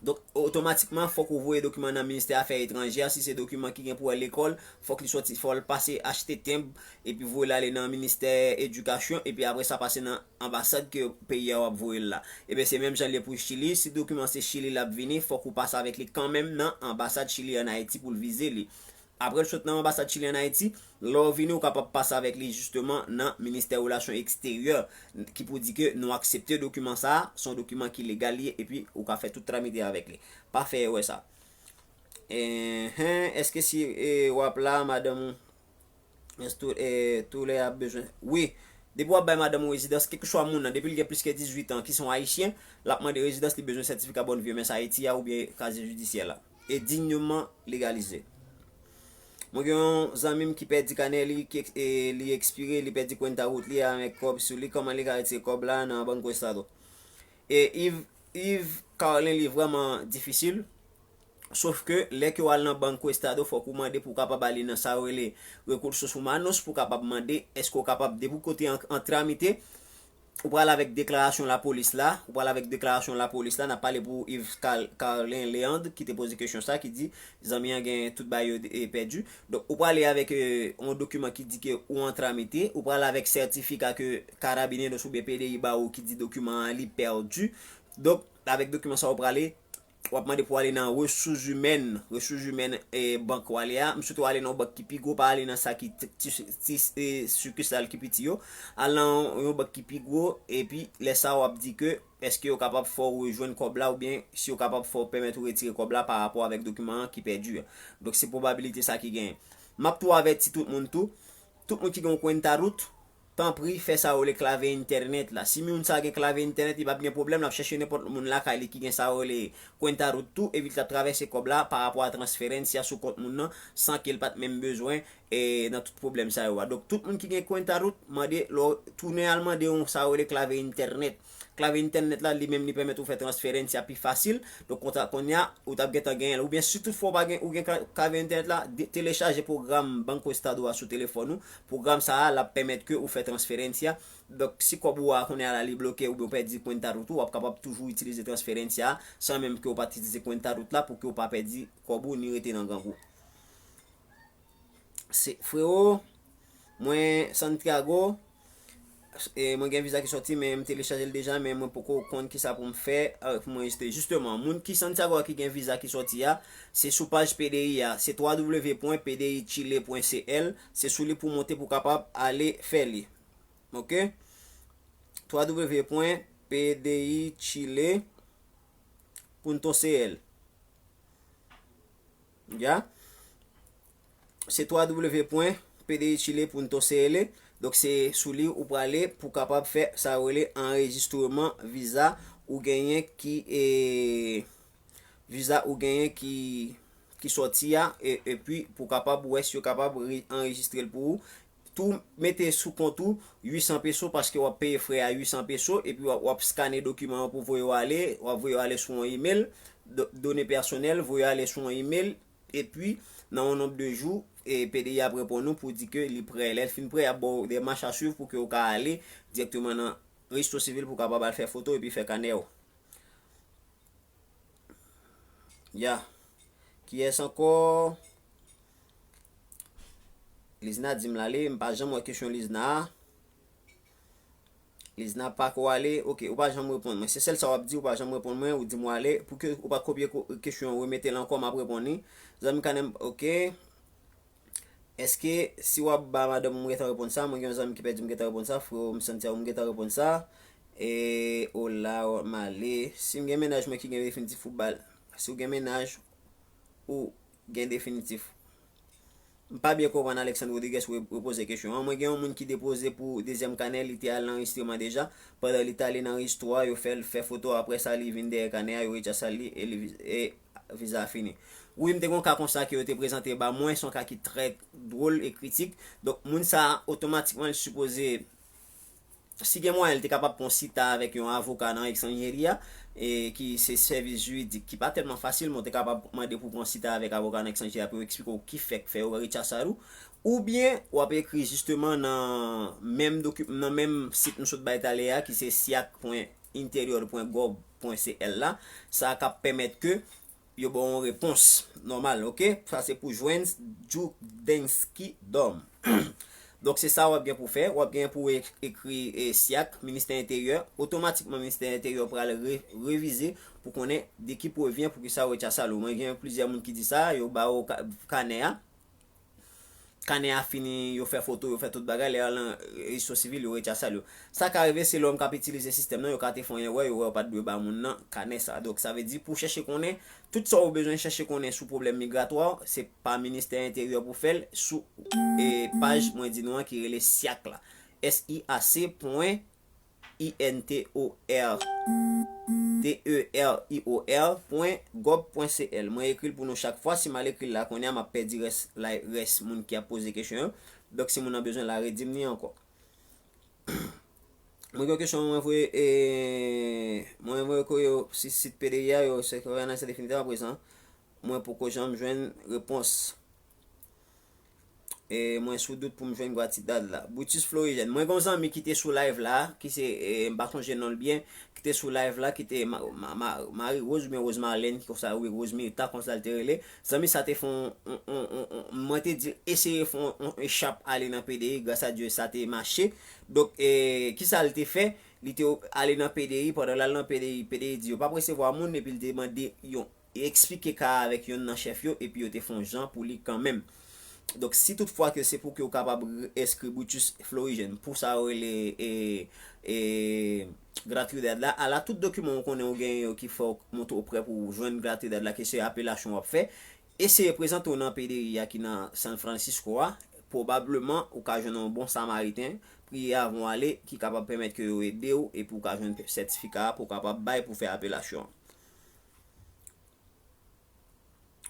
Donk, otomatikman, fòk ou voye dokiman nan ministè afè etranjè. Si se dokiman ki gen pou wè lekòl, fòk li sòti, fò l pase achte tenb, epi voye l ale nan ministè edikasyon, epi apre sa pase nan anbasad ke peyi a w ap voye l la. Ebyen, se menm jan l ye pou Chili. Si dokiman se Chili l ap vini, fòk ou pase avèk li kanmenm nan anbasad Chili ann Ayiti pou l vize li. Apre l sot nan anbasad Chili ann Ayiti, lè w vini, ou kapab pase avèk li jisteman nan Ministè Relasyon Eksteryè, ki pou di ke nou aksepte dokiman sa a, se yon dokiman ki legal li ye, epi ou ka fè tout tramite avèk li. Pa fè erè sa. Enhen, èske si e, w ap la, madanm ou, èske tou, e, tou lè ap bezwen? Wi, depi w ap bay madanm ou rezidans, kèlkeswa moun nan, depi l gen plis ke dizuit an, ki se yon ayisyen, l ap mande rezidans, li bezwen sètifika bòn vi, men sa Ayiti a oubyen kazye jidisyè la. E dignement légalisé. Mwen gen yon zanmi m ki pèdi kanè li, ki eks- e, li ekspire, li pèdi kwenta wout li avèk kòb sou li. Kòman li ka retire kòb la nan Banco Estado? E Yves, Yves Carlin li vrèman difisil. Sof ke lè ke w al nan Banco Estado, fòk ou mande pou w kapab ale nan sa yo rele Recursos Humanos pou w kapab mande èske w kapab depi w kote an, an tramite, ou pral avèk deklarasyon lapolis la, ou pral avèk deklarasyon lapolis la, n ap pale pou Yves Carl, Carlin Leandre ki te poze kesyon sa, ki di zanmi an gen tout bagay yo e, pèdi. Donk, ou prale avèk e, yon dokiman ki di ke ou an tramite, ou prale avèk sètifika ke Carabineros oubyen P D I ba ou ki di dokiman an li pèdi. Donk, avèk dokiman sa, ou prale, w ap mande pou w ale nan resous imèn, resous imèn e, bank w ale a. M swete w ale nan yon bank ki pi gwo, pa ale nan sa ki ti, ti, ti e, sikisal ki piti yo. Al nan yon bank ki pi gwo, epi lè sa a w ap di ke èske yo kapab fè w rejwenn kòb la, oubyen si yo kapab fè w pèmèt ou retire kòb la pa rapò avèk dokiman an ki pèdi a. Donk, se pwobabilite sa ki genyen. M ap tou avèti tout moun tou, tout moun ki gen yon kwenta root, tanpri fè sa yo rele klave entènèt la. Si moun sa gen klave entènèt, li p ap gen pwoblèm, l ap chèche nenpòt moun lakay li ki gen sa yo rele kwenta root tou, epi l t ap travèse kòb la pa rapò a transferencia sou kont moun nan, san ke l pa t menm bezwen e, nan tout pwoblèm sa yo a. Donk, tout moun ki gen kwenta root, mande, lè w tounen al mande yon sa yo rele klave entènèt. Klave entènèt la, li menm, li pèmèt ou fè transferencia pi fasil. Donk, konsa, kounye a, ou t ap gentan genyen l. Oubyen, si toutfwa w pa gen, ou gen ka- klave entènèt la, de- telechaje pwogram Banco Estado a sou telefòn ou. Pwogram sa a, l ap pèmèt ke ou fè transferencia. Donk, si kòb ou a, kounye a la, li bloke oubyen ou pèdi kwenta root ou, w ap kapab toujou itilize transferencia a, san menm ke w pa t itilize kwenta root la, pou ke w pa pèdi kòb ou ni rete nan grangou. Se, freo, mwen Santiago, e, mwen gen viza ki sòti, men m telechaje l deja, men mwen poko konn kisa pou m fè, e, pou m anrejistre. Jisteman, moun ki Santiago a ki gen viza ki sòti a, se sou paj P D I a, se w w w pwen P D I chile pwen C L, se sou li pou w monte pou w kapab ale fè li. Ok? w w w pwen P D I chile punto C L. Ya. Se w w w pwen P D I chile punto C L. Donk, se sou li ou prale pou kapab fè sa yo rele anrejistreman viza ou genyen ki, e, viza ou genyen ki, ki sòti a, e, epi pou kapab wè si yo kapab re- anrejistre l pou ou. Tou mete sou kont ou uit san peso, paske w ap peye frè a uit san peso, epi w ap, w ap skane dokiman an pou voye yo ale, w ap voye yo ale sou yon email, do- done pèsonèl, voye yo ale sou yon email, epi nan yon nonb de jou, e P D I ap reponn ou pou di ke li prè. Lè l fin prè, y ap ba w de mach a swiv pou ke w ka ale dirèkteman nan rejistro sivil pou w kapab al fè foto epi fè kanè w. Ya. Kiyès ankò? Lizna di m l ale, m pa janm wè kesyon Lizna a. Lizna pako ale, ok, ou pa janm reponn mwen. Se sèl sa w ap di, ou pa janm reponn mwen, ou di m w ale. Pou ke ou pa kopye ko- kesyon an, remete l ankò, m ap reponn li. Zanmi Kanèm, ok. Èske si w ap ba madanm ou, m gentan reponn sa, mwen gen yon zanmi ki pèdi, m gentan reponn sa, freo, m Santiago, m gentan reponn sa. E, ola, m ale. Si m gen mennaj mwen ki gen definitif ou bal, si w gen mennaj ou gen definitif. M pa byen konprann Alexandre Rodriguez re- repoze kesyon an. Mwen gen yon moun ki depoze pou dezyèm kanè, li te al nan anrejistreman deja. Pandan li t ale nan rejistwa, yo fè l fè foto, apre sa li vin dèyè kanè a, yo retyase li e li vi- e viza a fini. Wi, m te gen yon ka konsa ke yo te prezante ba mwen, se yon ka ki trè dwòl e kritik. Donk, moun sa a, otomatikman, li sipoze si gen mwayen, li te kapab pran sita avèk yon avoka nan Extranjeria, e ki se sèvis jiridik ki pa tèlman fasil, men w te kapab mande pou pran sita avèk avoka nan Extranjeria pou yo eksplike w ki fèk fè yo retire sa sou ou. Oubyen, w ap ekri jisteman nan menm doki-, nan menm sit m sot bay talè a, ki se siak pwen interior pwen gov pwen C L la, sa k ap pèmèt ke yo ba w yon repons nòmal, oke? Sa se pou jwenn Judensky Dom. Donk, se sa w ap gen pou fè. W ap gen pou ek-, ekri, e, siak, Ministè Enteryè. Otomatikman, Ministè Enteryè pral re-, revize pou konnen de ki pwovyen, pou ki sa yo retire sa sou ou. Mwen gen plizyè moun ki di sa, yo ba w ka-, kanè a. Kanè a fini, yo fè foto, yo fè tout bagay, lè y al nan rejistre sivil, yo retire sa sou ou. Sa ka rive, se lòm k ap itilize sistèm nan, yo ka te fè yon erè, yo wè yo pa t dwe ba moun nan kanè sa. Donk, sa vle di, pou chèche konnen, tout sa ou bezwen chèche konnen sou pwoblèm migratwa, se pa Ministè Enteryè pou fè l, sou, e, paj mwen di nou an ki rele siak la. S I A C pwen I N T O R, T E R I O R pwen gov pwen C L. Mwen ekri l pou nou chak fwa. Si m al ekri l la kounye a, m ap pèdi rès, la, rès moun ki ap poze kesyon yo. Donk, si moun nan bezwen l la, redi m li ankò. Mwen gen kesyon mwen voye, e, mwen voye kourye yo si sit P D I a, yo se kourye nan se definitif aprezan. Mwen poko janm jwenn repons. E mwen sou dout pou m jwenn gratidad la. Brutus Florigène. Mwen gen yon zanmi ki te sou live la, ki se, e, m pa sonje non l byen, ki te sou live la, ki te Ma-, Ma-, Ma-, Marie Rose oubyen Rose Marlène, ki konsa, wi, Rose Mirta, konsa l te rele. Zanmi sa te fè yon, yon, yon, yon, yon, mwen te di, eseye fè yon, yon echap ale nan P D I, gras a Dye, sa te mache. Donk, e, kisa l te fè? Li te ale nan P D I, pandan l al nan P D I, P D I di yo p ap resevwa moun, epi l te mande yon e eksplike ka a avèk yonn nan chèf yo, epi yo te fè yon jan pou li kanmenm. Donk, si toutfwa ke se pou ke w kapab re-, enskri Brutus Florigène pou sa yo rele, e, e, gratidad la, ala tout dokiman ou konnen ou genyen yo ki fè w montre w prè pou w jwenn gratidad la, ke se apelasyon w ap fè, eseye prezante w nan P D I a ki nan San Francisco a, pwobableman ou ka jwenn yon bon samariten, priye avan w ale, ki kapab pèmèt ke yo ede w, epi w ka jwenn sètifika a pou w kapab bay pou fè apelasyon an.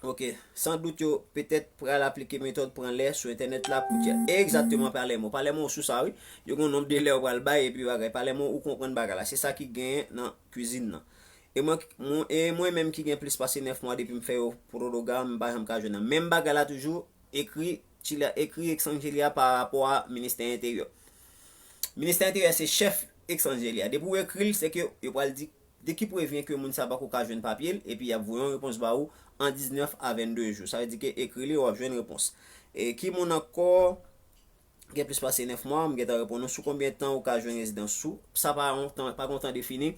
Ok, san dout yo petèt pral aplike metòd pran lè sou entènèt la pou tchè. Egzakteman, Palermo. Palermo sou sa, wi. Yo gen yon nonb de lè yo pral bay epi bagay. Palermo, ou konprann bagay la. Se sa ki genyen nan kwizin nan. E mwen, mwen, e mwen menm ki gen plis pase nèf mwa depi m fè yo prologa, m pa janm ka jwenn nan. Menm bagay la toujou, ekri, Chile, ekri Extranjeria pa rapò a Ministè Enteryè. Ministè Enteryè se chèf Extranjeria. Depi w ekri l, se ke yo pral di de ki prevyen ke moun sa pako ka jwenn papye l, epi y ap voye yon repons ba ou an diznèf a vennde jou. Sa vle di ke ekri li, w ap jwenn repons. E ki moun ankò gen plis pase nèf mwa, m gentan reponn ou sou konbyen tan ou ka jwenn rezidans ou. Sa pa yon tan, pa gen yon tan defini.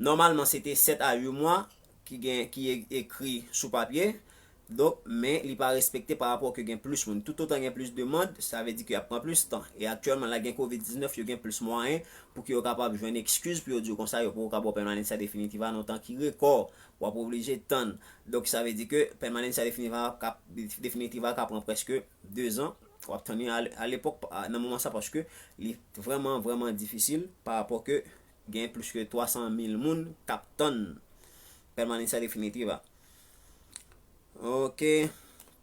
Nòmalman, se te sèt a uit mwa ki gen, ki e-, ekri sou papye. Donk, men li pa respekte pa rapò ke gen plis moun. Toutotan gen plis demann, sa vle di ke y ap pran plis tan. E aktyèlman, la gen kovid diznèf, yo gen plis mwayen pou ke yo kapab jwenn ekskiz pou yo di w konsa, yo poko ka ba w pèmanans sa definitif a nan yon tan ki rekò. W ap oblije tann. Donk, sa vle di ke pèmanans sa definitif a ka, definitif a ka pran prèske de zan. W ap tann li a, a lepòk, a, nan moman sa, paske li vrèman, vrèman difisil pa rapò ke gen plis ke twa san mil moun k ap tann pèmanans sa definitif a. Ok.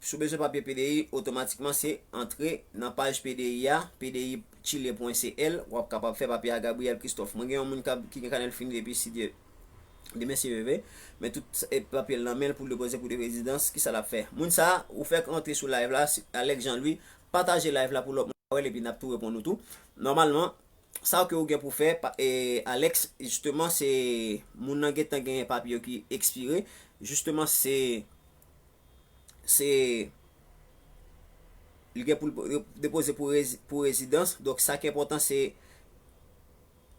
Si w bezwen papye P D I, otomatikman se antre nan paj P D I a, P D I Chile pwen C L, w ap kapab fè papye a. Gabriel Christophe. Mwen gen yon moun k ap, ki gen kanè l fini depi, si Dye, demen si Dye vle. Men tout, e, papye l nan men l pou l depoze pou de rezidans, kisa l ap fè? Moun sa, ou fèk antre sou live la, si, Alex Jean Louis, pataje live la pou lòt moun wè l, epi n ap tou reponn ou tou. Nòmalman, sa ke ou gen pou fè, pa, e, Alex, jisteman, se moun nan gentan genyen papye yo ki ekspire. Jisteman, se, se, li gen pou l depoze pou rezi-, pou rezidans. Donk, sa ki enpòtan, se,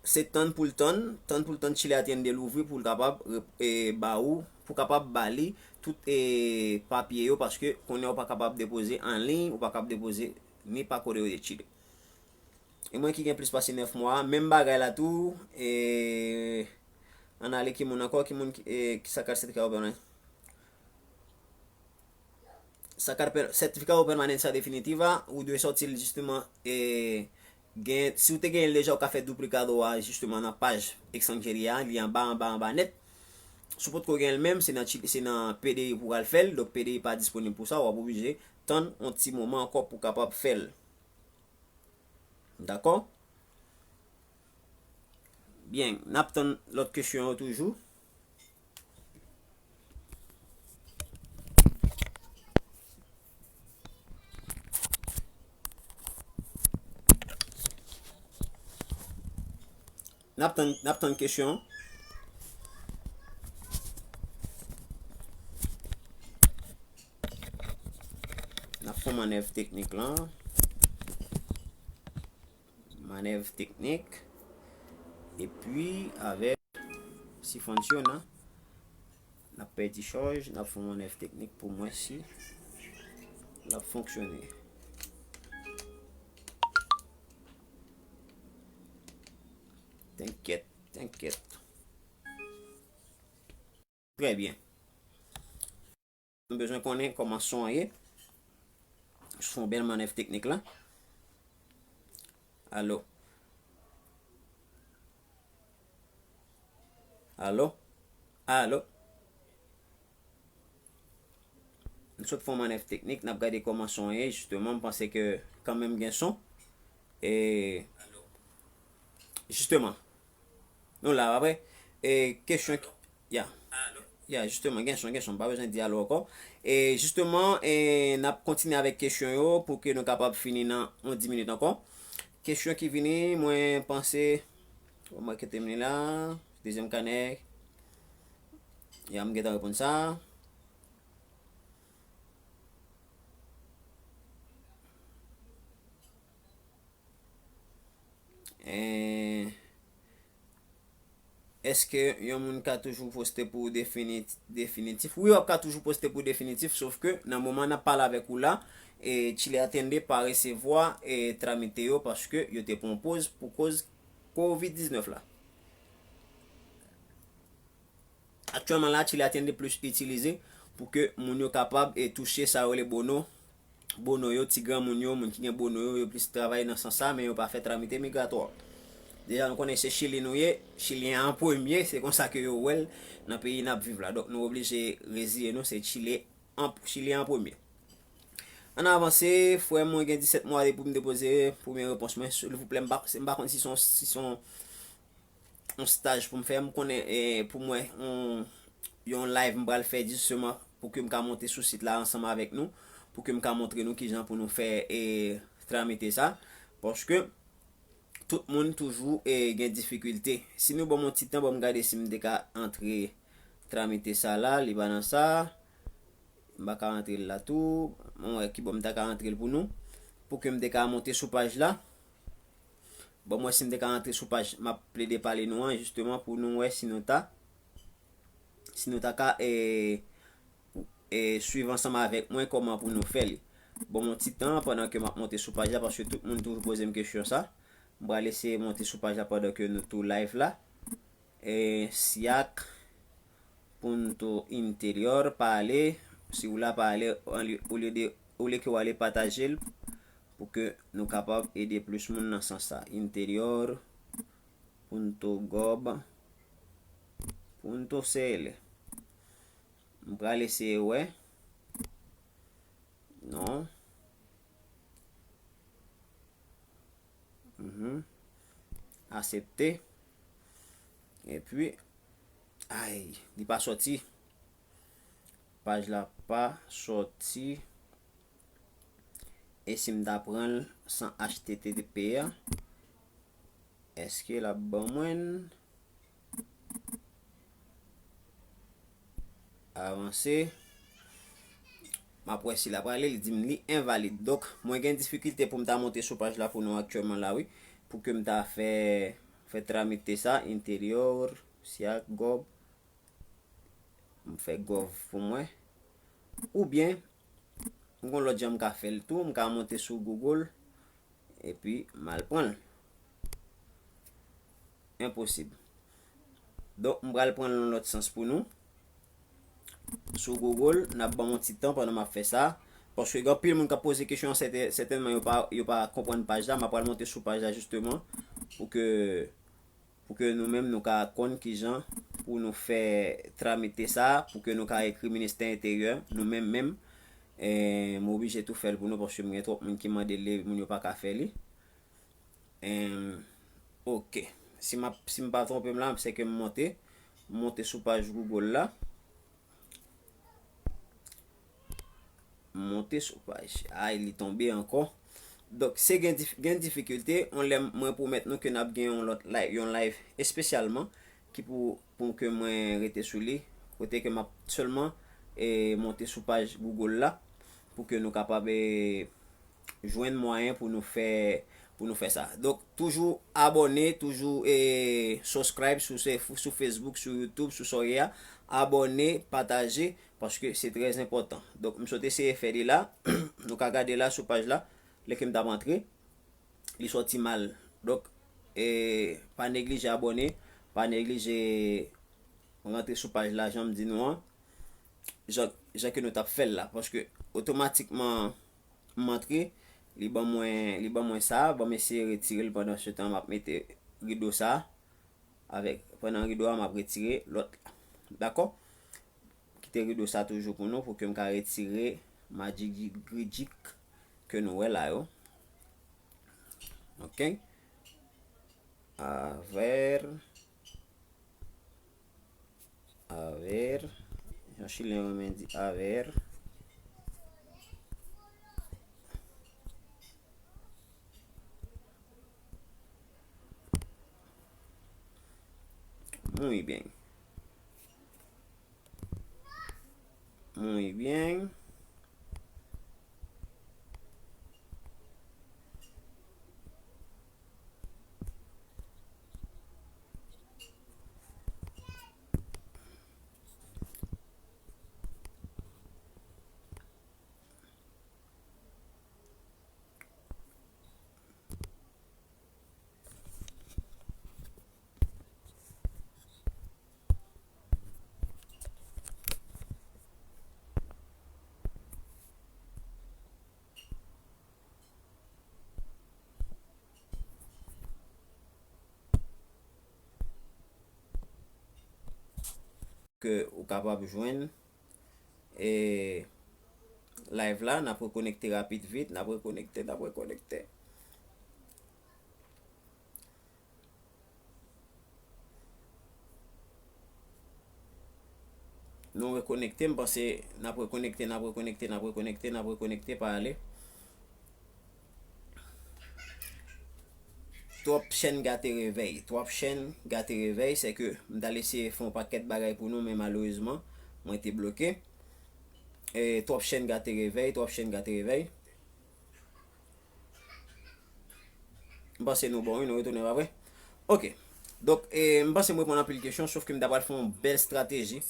se tann pou l tann, tann pou l tann Chile Atiende louvri pou l kapab re-, e, ba ou, pou kapab ba li tout, e, papye yo, paske kounye a ou pa kapab depoze an liy, ou pa kapab depoze ni pa Correo de Chile. E mwen ki gen plis pase nèf mwa, menm bagay la tou, e, ann ale ki moun ankò, ki moun ki, e, ki sa ka sètifika oubyen sa ka pè-, sètifika ou pèmanans sa definitif a, ou dwe sòti l jisteman, e, gen, si w te genyen l deja, ou ka fè duplicado a jisteman nan paj Extranjeria, li anba, anba, anba nèt. Si w potko genyen l menm, se nan Chi-, se nan P D I pou w al fè l, donk P D I pa disponib pou sa, w ap oblije tann yon ti moman ankò pou w kapab fè l. Dakò? Byen, n ap tann lòt kesyon yo toujou. N ap tann, n ap tann kesyon. N ap fè mannèv teknik lan. Mannèv teknik. Epi, avèk si fonksyon an, n ap pèdi chaj, n ap fè mannèv teknik pou mwen si l ap fonksyone. Tenkyèt, tenkyèt. Trè byen. Nou bezwen konnen kòman son an ye. Se yon bèl mannèv teknik la. Alo. Alo. Alo. M sot fè yon mannèv teknik, n ap gade kòman son an ye, jisteman, m panse ke kanmenm gen son. E, jisteman, nou la, pa vre? E, kesyon ki, ya. Ya, jisteman, gen son, gen son, m pa bezwen di alo ankò. E, jisteman, e, n ap kontinye avèk kesyon yo pou ke nou kapab fini nan yon dis minit ankò. Kesyon ki vini, mwen panse, mwen kite m li la, dezyèm kanè, ya, m gentan reponn sa. Eh, èske yon moun ka toujou poste pou defini-, definitif? Wi, w ap ka toujou poste pou definitif, sof ke nan moman n ap pale avèk ou la, e Chile Atiende pa resevwa e tramite yo paske yo te pran poz pou koz kovid diznèf la. Aktyèlman la, Chile Atiende plis itilize pou ke moun yo kapab e touche sa yo rele bono. Bono yo, ti granmoun yo, moun ki gen bono yo, yo plis travay nan sans sa, men yo pa fè tramite migratwa. Deja, nou konnen se Chili nou ye, Chilyen an premye, se konsa ke yo wè l nan peyi n ap viv la. Donk, nou oblije reziye nou, se Chile an, Chilyen an premye. Ann avanse, frè mwen, gen disèt mwa depi m depoze premye repons mwen. Silvouplè, m pa, m pa konn si se yon, si se yon yon staj pou m fè, m konnen, e, pou mwen, yon, yon live m pral fè jisteman pou ke m ka monte sou sit la ansanm avèk nou, pou ke m ka montre nou kijan pou nou fè, e, tramite sa. Paske tout moun toujou, e, gen difikilte. Si nou ban m yon ti tan, ban m gade si m te ka antre tramite sa la, li pa nan sa. M pa ka antre l la tou. Mwen wè kibò m ta ka antre l pou nou. Pou ke m te ka monte sou paj la. Bon, mwen si m te ka antre sou paj, m ap plede pale nou an, jisteman, pou nou wè si nou ta, si nou ta ka, e, e, swiv ansanm avèk mwen kòman pou nou fè li. Bon, yon ti tan, pandan ke m ap monte sou paj la, paske tout moun toujou poze m kesyon sa. M pral eseye monte sou paj la pandan ke nou tou live la. E, Siak Punto Interior, pa ale, si w la pa ale, olye, olye de, olye ke w ale pataje l, pou ke nou kapab ede plis moun nan sans sa. Interior Punto Gob Punto C L. M pral eseye wè. Non. Mhm. Aksepte. Epi, ay, li pa sòti. Paj la pa sòti. E si m ta pran l san H T T P a, èske l ap ban mwen l? Avanse. M ap wè si l ap ale, li di m li envalid. Donk, mwen gen difikilte pou m ta monte sou paj la pou nou aktyèlman la, wi. Pou ke m ta fè, fè tramite sa, interior, Siak, Gob. M fè Gob pou mwen. Oubyen, m gon lòt jan m ka fè l tou, m ka monte sou Google, epi m al pran l. Enposib. Donk, m pral pran l nan lòt sans pou nou. Sou Google, n ap ban m yon ti tan pandan m ap fè sa. Paske gen anpil moun k ap poze kesyon, sèten, sètènman yo pa, yo pa konprann paj la. M ap pral monte sou paj la, jisteman, pou ke, pou ke nou menm, nou ka konn kijan pou nou fè tramite sa, pou ke nou ka ekri Ministè Enteryè, nou menm menm. E, m oblije tou fè l pou nou, paske m gen twòp moun ki mande l, moun yo pa ka fè li. Em, ok. Si m ap, si m pa twonpe m la, se ke m monte, m monte sou paj Google la. M monte sou paj. Ay, li tonbe ankò. Donk, se gen dif-, gen difikilte. On lè mwen pwomèt nou ke n ap gen yon lòt live, yon live espesyalman ki pou, pou ke mwen rete sou li. Kote ke m ap sèlman, e, monte sou paj Google la pou ke nou kapab, e, jwenn mwayen pou nou fè, pou nou fè sa. Donk, toujou abòne, toujou, e, subscribe sou, se, sou Facebook, sou YouTube, sou sa w ye a. Abòne, pataje, paske se trè enpòtan. Donk, m sot eseye fè li la. Nou ka gade la sou paj la, lè ke m t ap antre, li sòti mal. Donk, e, pa neglije abòne, pa neglije rantre sou paj la, jan m di nou an, jan, jan ke nou t ap fè l la. Paske otomatikman, m antre, li ban mwen, li ban mwen sa, ban m eseye retire l pandan se tan m ap mete rido sa, avèk, pandan rido a, m ap retire lòt la. Dakò? Kite rido sa toujou pou nou, pou ke m ka retire majigrijik ke nou wè la yo. Ok? Avèr. Avèr. Jan chilen renmen di avèr. Muy bien. Muy bien. Ke ou kapab jwenn, e, live la, n ap rekonekte rapid vit, n ap rekonekte, n ap rekonekte. Nou rekonekte, m panse n ap rekonekte, n ap rekonekte, n ap rekonekte, n ap rekonekte, pa ale. Twòp chèn gate revèy. Twòp chèn gate revèy, se ke m t al eseye fè yon pakèt bagay pou nou, men malerezman, mwen te bloke. E, twòp chèn gate revèy, twòp chèn gate revèy. M panse nou bon, wi, nou retounen, pa vre? Ok. Donk, e, m panse m reponn anpil kesyon, sof ke m ta pral fè yon bèl estrateji.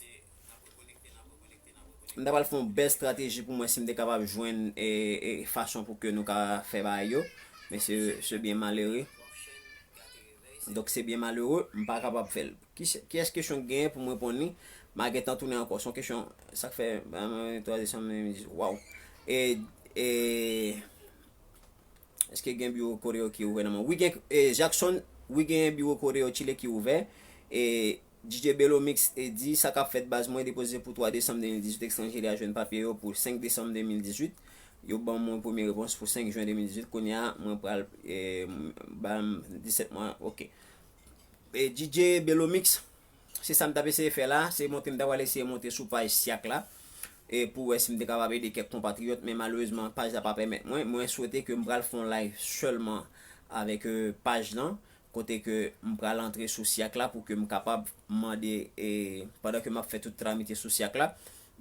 M ta pral fè yon bèl estrateji pou mwen si m te kapab jwenn, e, e, fason pou ke nou ka fè bagay yo. Men se, se byen malere. Donk, se byen malere, m pa kapab fè l. Ki, kiyès kesyon k genyen pou m reponn li? M a gentan tounen ankò. Se yon kesyon, sa k fè, twa desanm de mil dizuit. Waw. E, e, èske gen biwo Koreo ki ouvè nan men w? Wi, gen, e, Jackson, wi, gen biwo Koreo Chile ki ouvè. E, D J Belomix, e, di, sa k ap fèt baz, mwen depoze pou twa desanm de mil dizuit, ekstranje li a jwenn papye yo pou senk desanm de mil dizuit. Yo ban mwen premye repons pou senk jen de mil dizuit. Kounye a, mwen pral, e, ba m disèt mwa, ok. E, D J Belomix, se sa m t ap eseye fè la, se monte m ta pral eseye monte sou paj Syak la, e pou wè si m te kapab ede kèk konpatriyòt, men malerezman, paj la pa pèmèt mwen. Mwen swete ke m pral fè yon live sèlman avèk, e, paj lan, kote ke m pral antre sou Syak la pou ke m kapab mande, e, pandan ke m ap fè tout tramite sou Syak la,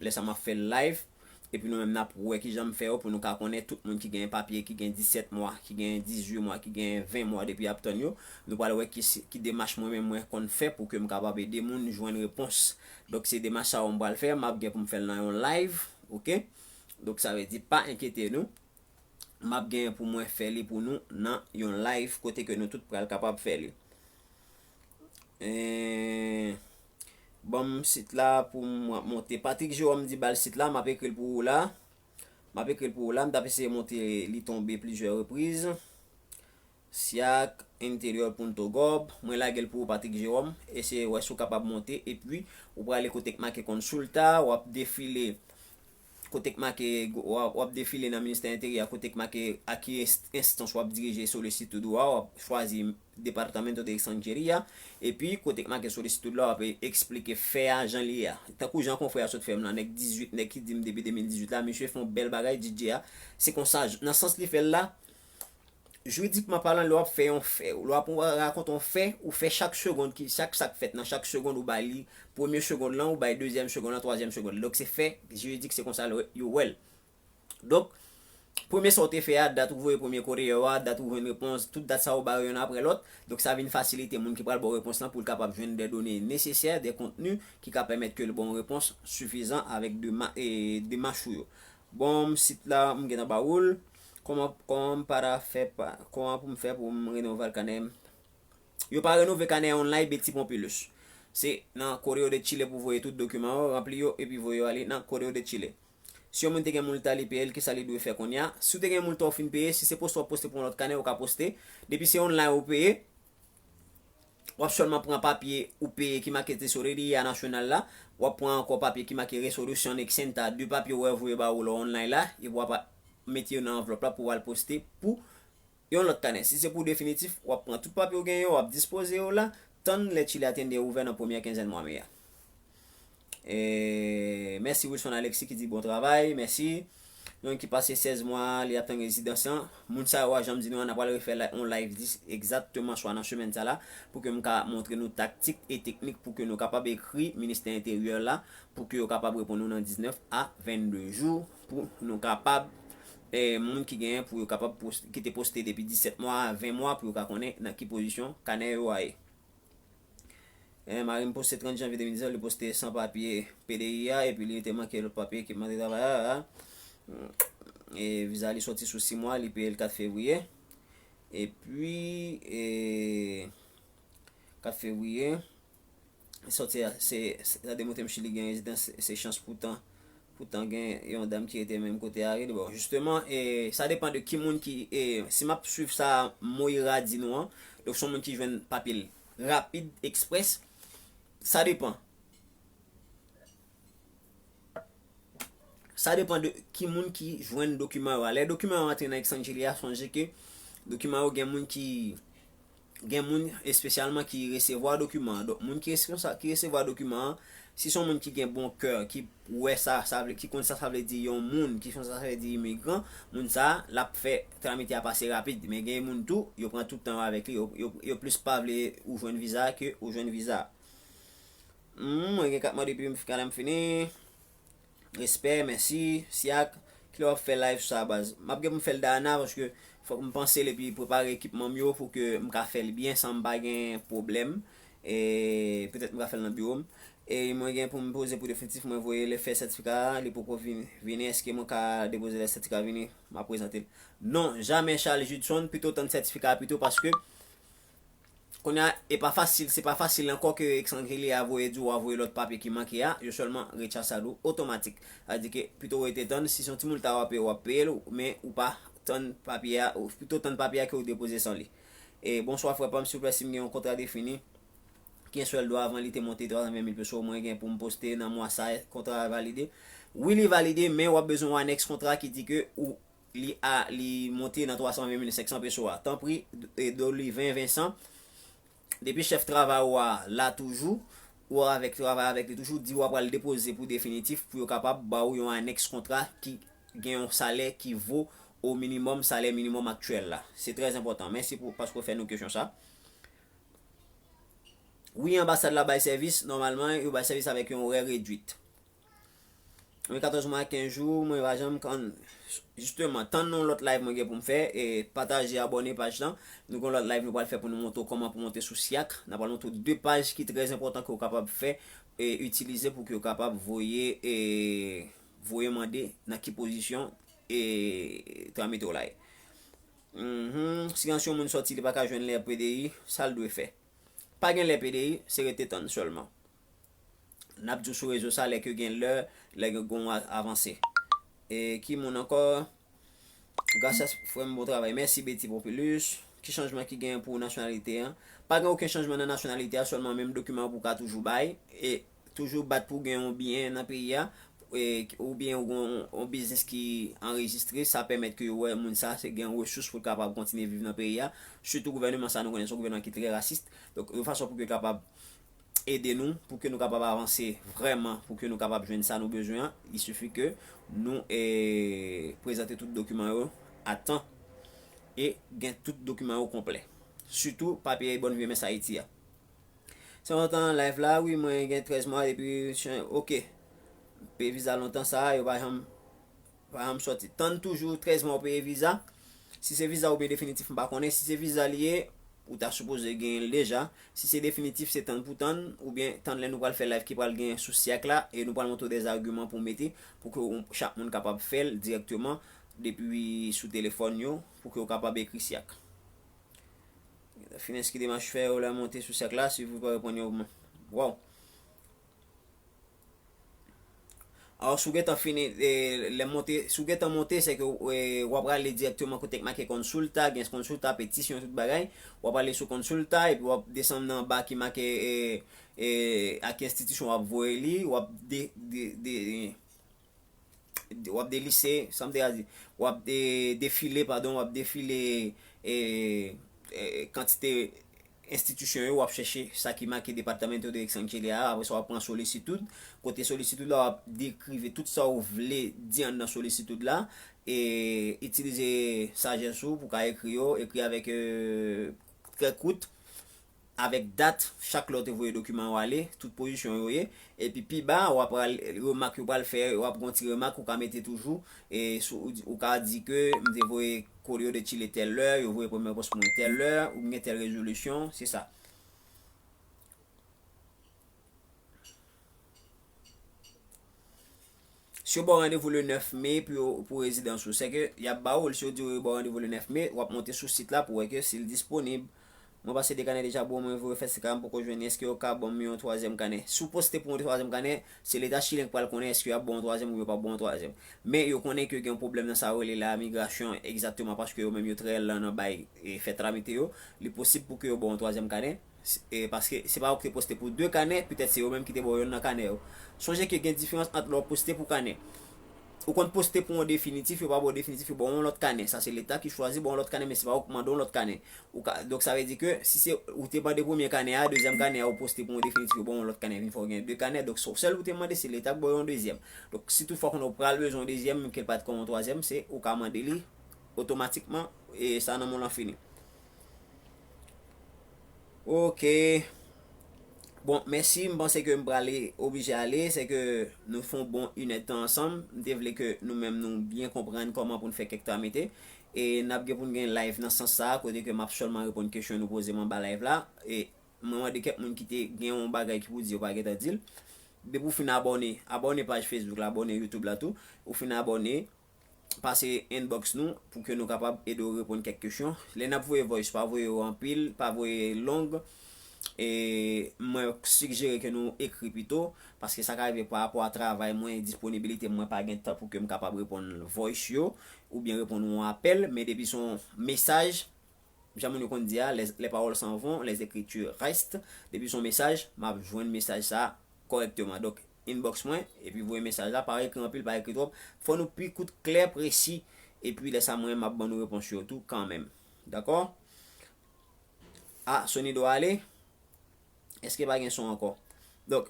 lè sa m ap fè live, epi nou menm n ap wè kijan m fè yo pou nou ka konnen tout moun ki gen papye, ki gen disèt mwa, ki gen dizuit mwa, ki gen ven mwa depi y ap tann yo. Nou pral wè ki, ki demach mwen menm mwen konn fè pou ke m kapab ede moun jwenn repons. Donk, se demach sa yo m pral fè, m ap gen pou m fè l nan yon live, ok? Donk, sa vle di, pa enkyete nou. M ap gen pou mwen fè li pou nou nan yon live kote ke nou tout pral kapab fè li. E, ban m sit la pou m monte. Patrick Jerome di ba l sit la, m ap ekri l pou ou la. M ap ekri l pou ou la, m t ap eseye monte li tonbe plizyè repriz. Syak interior punto gov, mwen lage l pou ou, Patrick Jerome. Eseye wè si w kapab monte, epi ou prale kote k make konsilta, w ap defile kote k make w ap defile nan ministè enteryè a, kote k make a ki enstans w ap dirije solisitid ou a, w ap chwazi Departamento de Extranjeria, epi kote k make solisitid la, w ap eksplike fè a jan li ye a. Tankou jan konfrè a sot fè m lan, nèg dizuit, nèg ki di m depi de mil dizuit la, misye fè yon bèl bagay, D J a. Se konsa, nan sans li fè l la, jiridikman palan, lè w ap fè yon fè, lè w ap rakonte yon fè, ou fè chak segond ki, chak sa k fèt nan chak segond, ou bay li premye segond lan, ou bay dezyèm segond lan, twazyèm segond lan. Donk, se fè jiridik, se konsa yo wè l. Donk, premye sa w te fè a, dat ou voye premye koreyè a, dat ou jwenn repons, tout dat sa yo ba yo yonn apre lòt. Donk, sa vin fasilite moun ki pral ba w repons lan pou l kapab jwenn de done nesesè, de kontni ki ka pèmèt ke l ba w yon repons sifizan avèk dema, e, demach ou yo. Bon, sit la, m gentan ba ou l. Kòman, kòman m para fè pa, kòman pou m fè pou m renove kanè m? Yo pa renove kanè online, Betty Pompilus. Se nan Correo de Chile pou voye tout dokiman yo, ranpli yo, epi voye yo ale nan Correo de Chile. Si yon moun te gen multa li peye l, kisa li dwe fè kounye a? Si w te gen multa ou fin peye, si se poste w ap poste pou yon lòt kanè, ou ka poste. Depi se online ou peye, w ap sèlman pran papye ou peye ki make Tesorería Nacional la, w ap pran ankò papye ki make Resolución Exenta, de papye ou wè voye ba ou lè w online la, epi w ap mete yo nan anvlòp la pou w al poste pou yon lòt kanè. Si se pou definitif, w ap pran tout papye w genyen, w ap dispoze yo la, tann lè Chile Atiende ouvè nan premyè kenzèn mwa me a. E, mèsi Wilson Alexis ki di bon travay, mèsi. Yon ki pase sèz mwa, li ap tann rezidans lan. Moun sa yo a janm di nou an, n a pral refè la, yon live dis egzakteman swa nan semèn sa la, pou ke m ka montre nou taktik e teknik pou ke nou kapab ekri ministè enteryè la, pou ke yo kapab reponn nou nan diznèf a vennde jou, pou nou kapab, e, moun ki genyen pou yo kapab post, ki te poste depi disèt mwa, ven mwa, pou yo ka konnen nan ki pozisyon kanè yo a ye. E, mari m poste trant janvye de mil diznèf, li poste san papye P D I a, epi li te manke lòt papye ki mande travay a. E, viza li soti sou sis mwa, li peye l kat fevriye. Epi, e, kat fevriye, sòti a, se, se, sa demontre m Chili gen rezidans, se, se chans poutan, poutan gen yon dam ki rete menm kote a rele. Bon, jisteman, e, sa depan de ki moun ki, e, si m ap swiv sa Moira di nou an, donk se yon moun ki jwenn papye l rapid, eksprès, sa depan. Sa depan de ki moun ki jwenn dokiman yo a. Lè dokiman yo antre nan Extranjeria, sonje ke dokiman yo gen moun ki, gen moun espesyalman ki resevwa dokiman an. Donk, moun ki responsa-, ki resevwa dokiman an, si se yon moun ki gen bon kè, ki wè sa, sa vle, ki konn sa sa vle di yon moun, ki konn sa sa vle di imigran, moun sa a, l ap fè tramite a pase rapid. Men gen moun tou, yo pran tout tan yo avèk li, yo, yo, yo plis pa vle ou jwenn viza ke ou jwenn viza. Hmm, mwen gen kat mwa depi m kanè m fini. Respè, mèsi. Siak, kilè w ap fè live sa, baz? M ap gen pou m fè l Dayana, paske fòk m panse l epi prepare ekipman m yo pou ke m ka fè l byen san m pa gen pwoblèm. E petèt m ka fè l nan biwo m. E mwen gen pou m poze pou definitif, mwen voye lè fè sètifika a, li poko vin, vini. Èske mwen ka depoze lè sètifika vini, m ap prezante l? Non, jamè Charles Judson, pito tann sètifika a pito, paske kounye a, e pa fasil, se pa fasil ankò ke Extranjeria a voye di w a voye lòt papye ki manke a, yo sèlman rechasse sa di w otomatik. Sa vle di ke pito w rete tann, si se yon ti multa w ap peye, w ap peye l, men ou pa tann papye a, ou pito tann papye a ke w depoze san li. E bonswa frè pa m, silvouplè, si m gen yon kontra defini, ki en swèldo avan li te monte twa san ven mil peso, mwen gen pou m poste nan mwa sa, kontra a valide. Wi, li valide, men w ap bezwen yon anèks kontra ki di ke ou li a, li monte nan twa san ven mil senk san peso a. Tanpri, e, Doliven Vincent, depi chèf travay ou a la toujou, ou avèk, travay avèk li toujou, di w a pral depoze pou definitif, pou yo kapab ba ou yon anèks kontra ki gen yon salè ki vo o minimòm salè minimòm aktyèl la. Se trè enpòtan. Mèsi pou, paske w fè nou kesyon sa. Wi, anbasad la bay sèvis, nòmalman, yo bay sèvis avèk yon orè redwit. Mwen katòz mwa, kenz jou, mwen pa janm konn. Jisteman, tann yon lòt live mwen gen pou m fè, e pataje, abòne paj lan. Nou gen lòt live nou pral fè pou nou montre w kòman pou monte sou Siak. N a pral montre w de paj ki trè enpòtan ke w kapab fè e itilize pou ke w kapab voye, e voye mande nan ki pozisyon e tramite w la ye. Mhm. Si ansyen moun sòti, li pa ka jwenn lè P D I, sa l dwe fè? Pa gen lè P D I, se rete tann sèlman. N ap di w sou rezo sa lè ke gen lè, lè gen gon a-, avanse. E ki moun ankò? Gracias, frè m, bon travay. Mèsi, Betty Pompilus. Ki chanjman ki gen pou nasyonalite an? Pa gen okenn chanjman nan nasyonalite a, sèlman menm dokiman pou w ka toujou bay. E toujou bat pou w gen yon byen nan peyi a. e, oubyen ou gen yon, yon biznis ki anrejistre, sa pèmèt ke yo wè moun sa se gen resous pou l kapab kontinye viv nan peyi a. Sitou gouvènman sa nou konnen se yon gouvènman ki trè rasis. Donk, yon fason pou ke l kapab ede nou, pou ke nou kapab avanse vrèman, pou ke nou kapab jwenn sa nou bezwen an, il suffit ke nou e, prezante tout dokiman yo a tan e gen tout dokiman yo konplè. Sitou papye Bòn Vye Mès Ayiti a. Se lontan live la, wi, mwen gen trèz mwa depi, ok. Peye viza lontan sa, yo pa janm, pa janm sòti. Tann toujou trèz mwa ou peye viza. Si se viza oubyen definitif, m pa konnen. Si se viza li ye, ou ta sipoze genyen l deja. Si se definitif, se tann pou tann, oubyen tann lè nou pral fè live ki pral genyen sou SYAC la, e nou pral montre w dèz agiman pou mete, pou ke ou, chak moun kapab fè l dirèkteman depi sou telefòn yo, pou ke w kapab ekri SYAC. Finès ki demach fè yo lè monte sou SYAC la, si vous pouvez répondre au moins. Wow. Alò, si w gentan fini, e, lè monte, si w gentan monte, se ke, e, w ap prale dirèkteman kote k make konsulta, gen konsulta, petisyon, tout bagay. W ap ale sou konsulta, epi w ap desann nan ba ki make, e, e, a ki enstitisyon w ap voye li, w ap de, de, de, w ap delise, sa m te ka di, w ap de, defile, padon, w ap defile, e, e, kantite enstitisyon yo, w ap chèche sa ki make Departamento de Exchangería a, apre sa w ap pran solisitid, kote solisitid la w ap dekrive tout sa w vle di anndan solisitid la, e itilize sajès ou pou ka ekri yo, ekri avèk, e, trè kout, avèk dat, chak lè w te voye dokiman yo ale, tout pozisyon yo ye, epi pi ba, w ap pral, remak yo pral fè, w ap gon ti remak, ou ka mete toujou, e sou, ou, ou ka di ke m te voye Correo de Chile tèl lè, yo voye premye repons pou mwen tèl lè, ou gen tèl rezolisyon, se sa. Si yo ba w randevou le nèf me pou yo, pou rezidans ou, se ke y ap ba ou l, si yo di w yo ba w randevou le nèf me, w ap monte sou sit la pou wè ke si l disponib. Mwen pase de kanè deja, bro, mwen voye fè sika, m poko jwenn li, èske yo ka ban m yon twazyèm kanè? Si w poste pou yon twazyèm kanè, se leta chilen k pral konnen èske y ap ba w yon twazyèm oubyen yo p ap ba w yon twazyèm. Men yo konnen ke gen yon pwoblèm nan sa yo rele la migrasyon, egzakteman paske yo menm yo trè lan nan bay, e, fè tramite yo, li posib pou ke yo ba w yon twazyèm kanè. E, paske se pa ou ki te poste pou de kanè, petèt se yo menm ki te ba w yonn nan kanè yo. Sonje ke gen diferans ant lè w poste pou kanè. Ou konn poste pou yon definitif, yo pa ba w definitif, yo ba w yon lòt kanè. Sa se leta ki chwazi ba w yon lòt kanè, men se pa ou ki mande yon lòt kanè. Ou ka, donk sa vle di ke si se ou te mande premye kanè a, dezyèm kanè a ou poste pou yon definitif, yo ba w yon lòt kanè, vin fè w gen de kanè. Donk se w sèl ou te mande, se leta ki ba w yon dezyèm. Donk si toutfwa konnen ou pral bezwen yon dezyèm, menm ke l pa t kòm yon twazyèm, se ou ka mande li otomatikman, e sa nan men w lan fini. Ok. Bon, mèsi, m panse ke m prale oblije ale, se ke nou fè yon bon inèdtan ansanm. M te vle ke nou menm nou byen konprann kòman pou n fè kèk tramite. E n ap gen pou n gen live nan sans sa a, kote ke m ap sèlman reponn kesyon nou poze m anba live la. E mwen mande kèk moun ki te gen yon bagay ki pou di yo pa gentan di l. Depi w fin abòne, abòne paj Facebook la, abòne YouTube la tou. Ou fin abòne, pase inbox nou pou ke nou kapab ede w reponn kèk kesyon. Lè n ap voye voice, pa voye yo anpil, pa voye long. E mwen sijere ke nou ekri pito, paske sa ka rive pa rapò a travay mwen, disponibilite m, mwen pa gen tan pou ke m kapab reponn voice yo, oubyen reponn yon apèl, men depi se yon mesaj, jan moun yo konn di a, les, les paroles s'en vont, les écritures restent. Depi se yon mesaj, m ap jwenn mesaj sa kòrèkteman. Donk, inbox mwen, epi voye mesaj la, pa ekri anpil, pa ekri twòp. Fò nou pi kout, klè, presi, epi lè sa mwen, m ap ban nou repons yo tou kanmenm. Dakò? A, Sonido ale. Èske pa gen son ankò? Donk,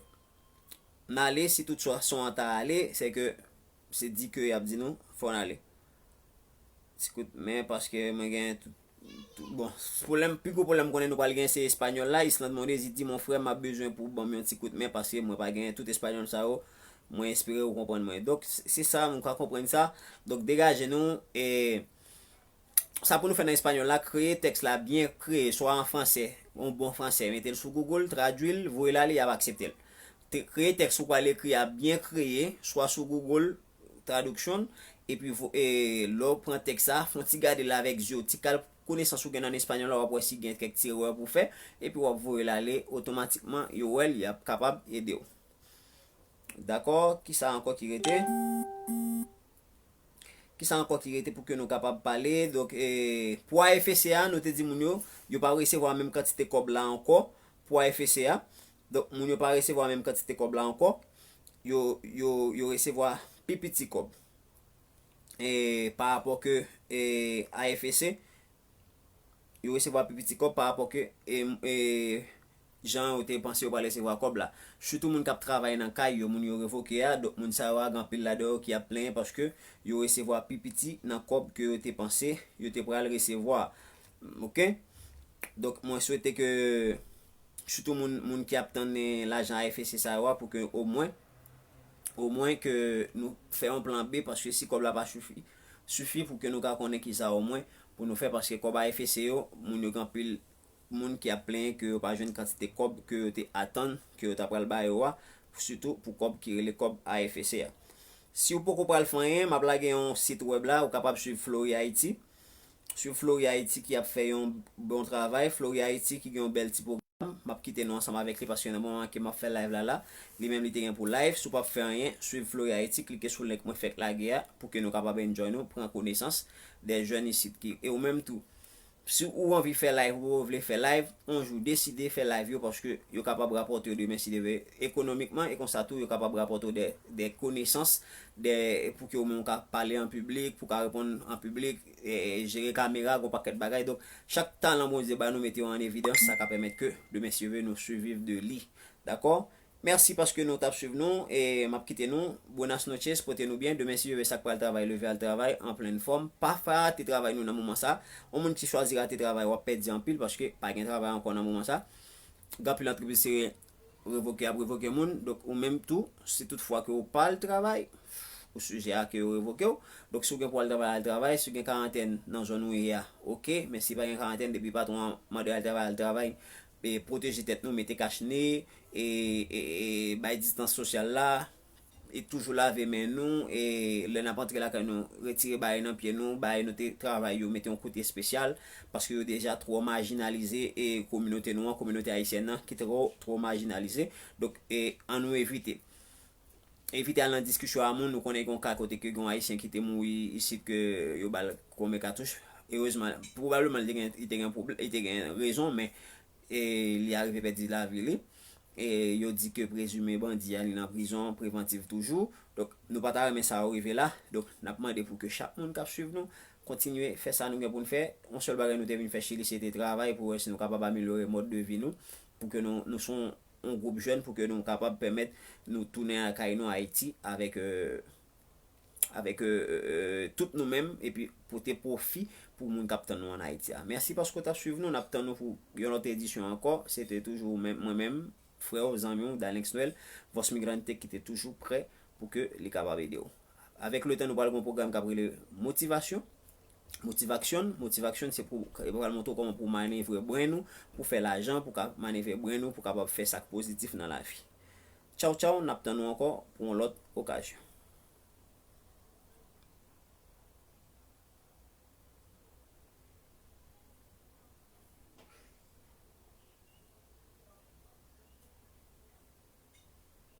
n ale, si tout son, son an ta ale, se ke, se di ke y ap di nou, fò n ale. Ti kout men, paske mwen gen tout, tout, bon, pwoblèm, pi gwo pwoblèm m konnen nou pral gen se espanyòl la, Island Mondezi di, mon frè, m ap bezwen pou w ban m yon ti kout men, paske mwen pa gen tout espanyòl sa yo, mwen espere ou konprann mwen. Donk, se, se sa, nou ka konprann sa. Donk, degaje nou, e, sa pou nou fè nan espanyòl la, kreye tèks la byen kreye, swa an fransè, yon bon fransè, mete l sou Google, tradui l, voye l ale, y ap aksepte l. Te, kreye tèks ou pral ekri a byen kreye, swa sou Google Traduction, epi vo-, e, lè w pran tèks sa, fè yon ti gade l avèk zye w, ti kal konesans ou gen nan espanyòl la, w ap wè si gen kèk ti erè pou w fè, epi w ap voye l ale, otomatikman, yo wè l, y ap kapab ede w. Dakò, kisa ankò ki rete? Kisa ankò ki rete pou ke nou kapab pale? Donk, e, pou A F E C a, nou te di moun yo, yo pa resevwa menm kantite kòb la ankò pou A F E C a. Donk, moun yo pa resevwa menm kantite kòb la ankò. yo, yo, yo resevwa pi piti kòb. E pa rapò ke e, A F S C, yo resevwa pi piti kòb pa rapò ke e, e, jan yo te panse yo pral resevwa kòb la. Sitou moun k ap travay nan kay yo, moun yo revoke a, donk moun sa yo a, gen anpil ladan yo ki ap plenyen paske yo resevwa pi piti nan kòb ke yo te panse yo te pral resevwa. Oke? Donk, mwen swete ke sitou moun, moun ki ap tann lajan A F S C sa yo a, pou ke omwen, omwen ke nou fè yon plan B, paske si kòb la pa sifi, sifi pou ke nou ka konnen kisa omwen pou nou fè, paske kòb A F S C yo, moun yo gen anpil moun ki ap plenyen ke yo pa jwenn kantite kòb ke yo te atann ke yo ta pral ba yo a, sitou pou kòb ki rele kòb A F S C a. Si w poko pral fè anyen, m ap lage yon sit wèb la, ou kapab swiv Flori Ayiti. Swiv Flori Ayiti ki ap fè yon bon travay. Flori Ayiti ki gen yon bèl ti pwogram. M ap kite nou ansanm avèk li paske nan moman ke m ap fè live la la, li menm li te gen pou live. Si w p ap fè anyen, swiv Flori Ayiti, klike sou link mwen fèk lage a pou ke nou kapab enjoy nou, pran konesans de jèn isit ki, e ou menm tou, si ou anvi fè live, ou vle fè live, yon jou deside fè live yo paske yo kapab rapòte w demen si Dye vle ekonomikman e konsa tou yo kapab rapòte w de, de konesans, de, pou ke ou menm ou ka pale an piblik, pou ka reponn an piblik, e, jere kamera, gon pakèt bagay. Donk, chak talan Bondye ba nou, mete yo an evidans, sa ka pèmèt ke demen si Dye vle nou siviv de li. Dakò? Mèsi paske nou t ap swiv nou e m ap kite nou. Buenas noches, pote nou byen. Demen si Dye vle sa k pral travay, leve al travay an plen fòm. Pa rate travay nou nan moman sa. Yon moun ki chwazi rate travay, w ap pèdi anpil paske pa gen travay ankò nan moman sa. Gen anpil antrepriz se revoke, ap revoke moun. Donk ou menm tou, si tout fwa ke ou pa al travay, ou sijè a ke yo revoke w. Donk si w gen pou al travay, al travay. Si w gen karantèn nan zòn ou ye a, oke. Men si pa gen karantèn, depi patwon an mande al travay, al travay. E pwoteje tèt nou, mete kach ne, e, e, e bay distans sosyal la, e toujou lave men nou, e lè n ap antre lakay nou, retire bagay nan pye nou, bagay nou te travay yo, mete yon kote espesyal, paske yo deja twò majinalize, e kominote nou an, kominote ayisyèn nan, ki twò, twò majinalize. Donk, e, ann nou evite. Evite al nan diskisyon a moun, nou konnen gen yon ka kote ke gen yon ayisyen ki te mouri isit ke yo ba l konbyen katouch. Erezman, pwobableman li te gen, li te gen pwoblè-, li te gen rezon, men e li arive pèdi lavi li. E yo di ke prezime bandi a li nan prizon prevantiv toujou. Donk, nou pa ta renmen sa yo rive la. Donk, n ap mande pou ke chak moun k ap swiv nou kontinye fè sa nou gen pou n fè. Yon sèl bagay nou te vin fè Chili, se te travay pou wè si nou kapab amelyore mòd de vi nou, pou ke nou, nou se yon, yon gwoup jèn, pou ke nou kapab pèmèt nou tounen lakay nou Ayiti avèk, e, avèk, e, e, e, tout nou menm, epi pote pwofi pou moun k ap tann nou ann Ayiti a. Mèsi paske w t ap swiv nou, n ap tann nou pou yon lòt edisyon ankò. Se te toujou mwen menm, frè w, zanmi w, Dalenx Noël, Voz Migrante ki te toujou prè pou ke li kapab ede w. Avèk letan, nou pral gen yon pwogram k ap rele Motivasyon. Motivasyon, motivasyon se pou, e pral montre w kòman pou manevre bren nou, pou fè lajan, pou ka manevre bren nou, pou kapab fè sa k pozitif nan lavi. Tchaw, tchaw, n ap tann nou ankò pou yon lòt okazyon.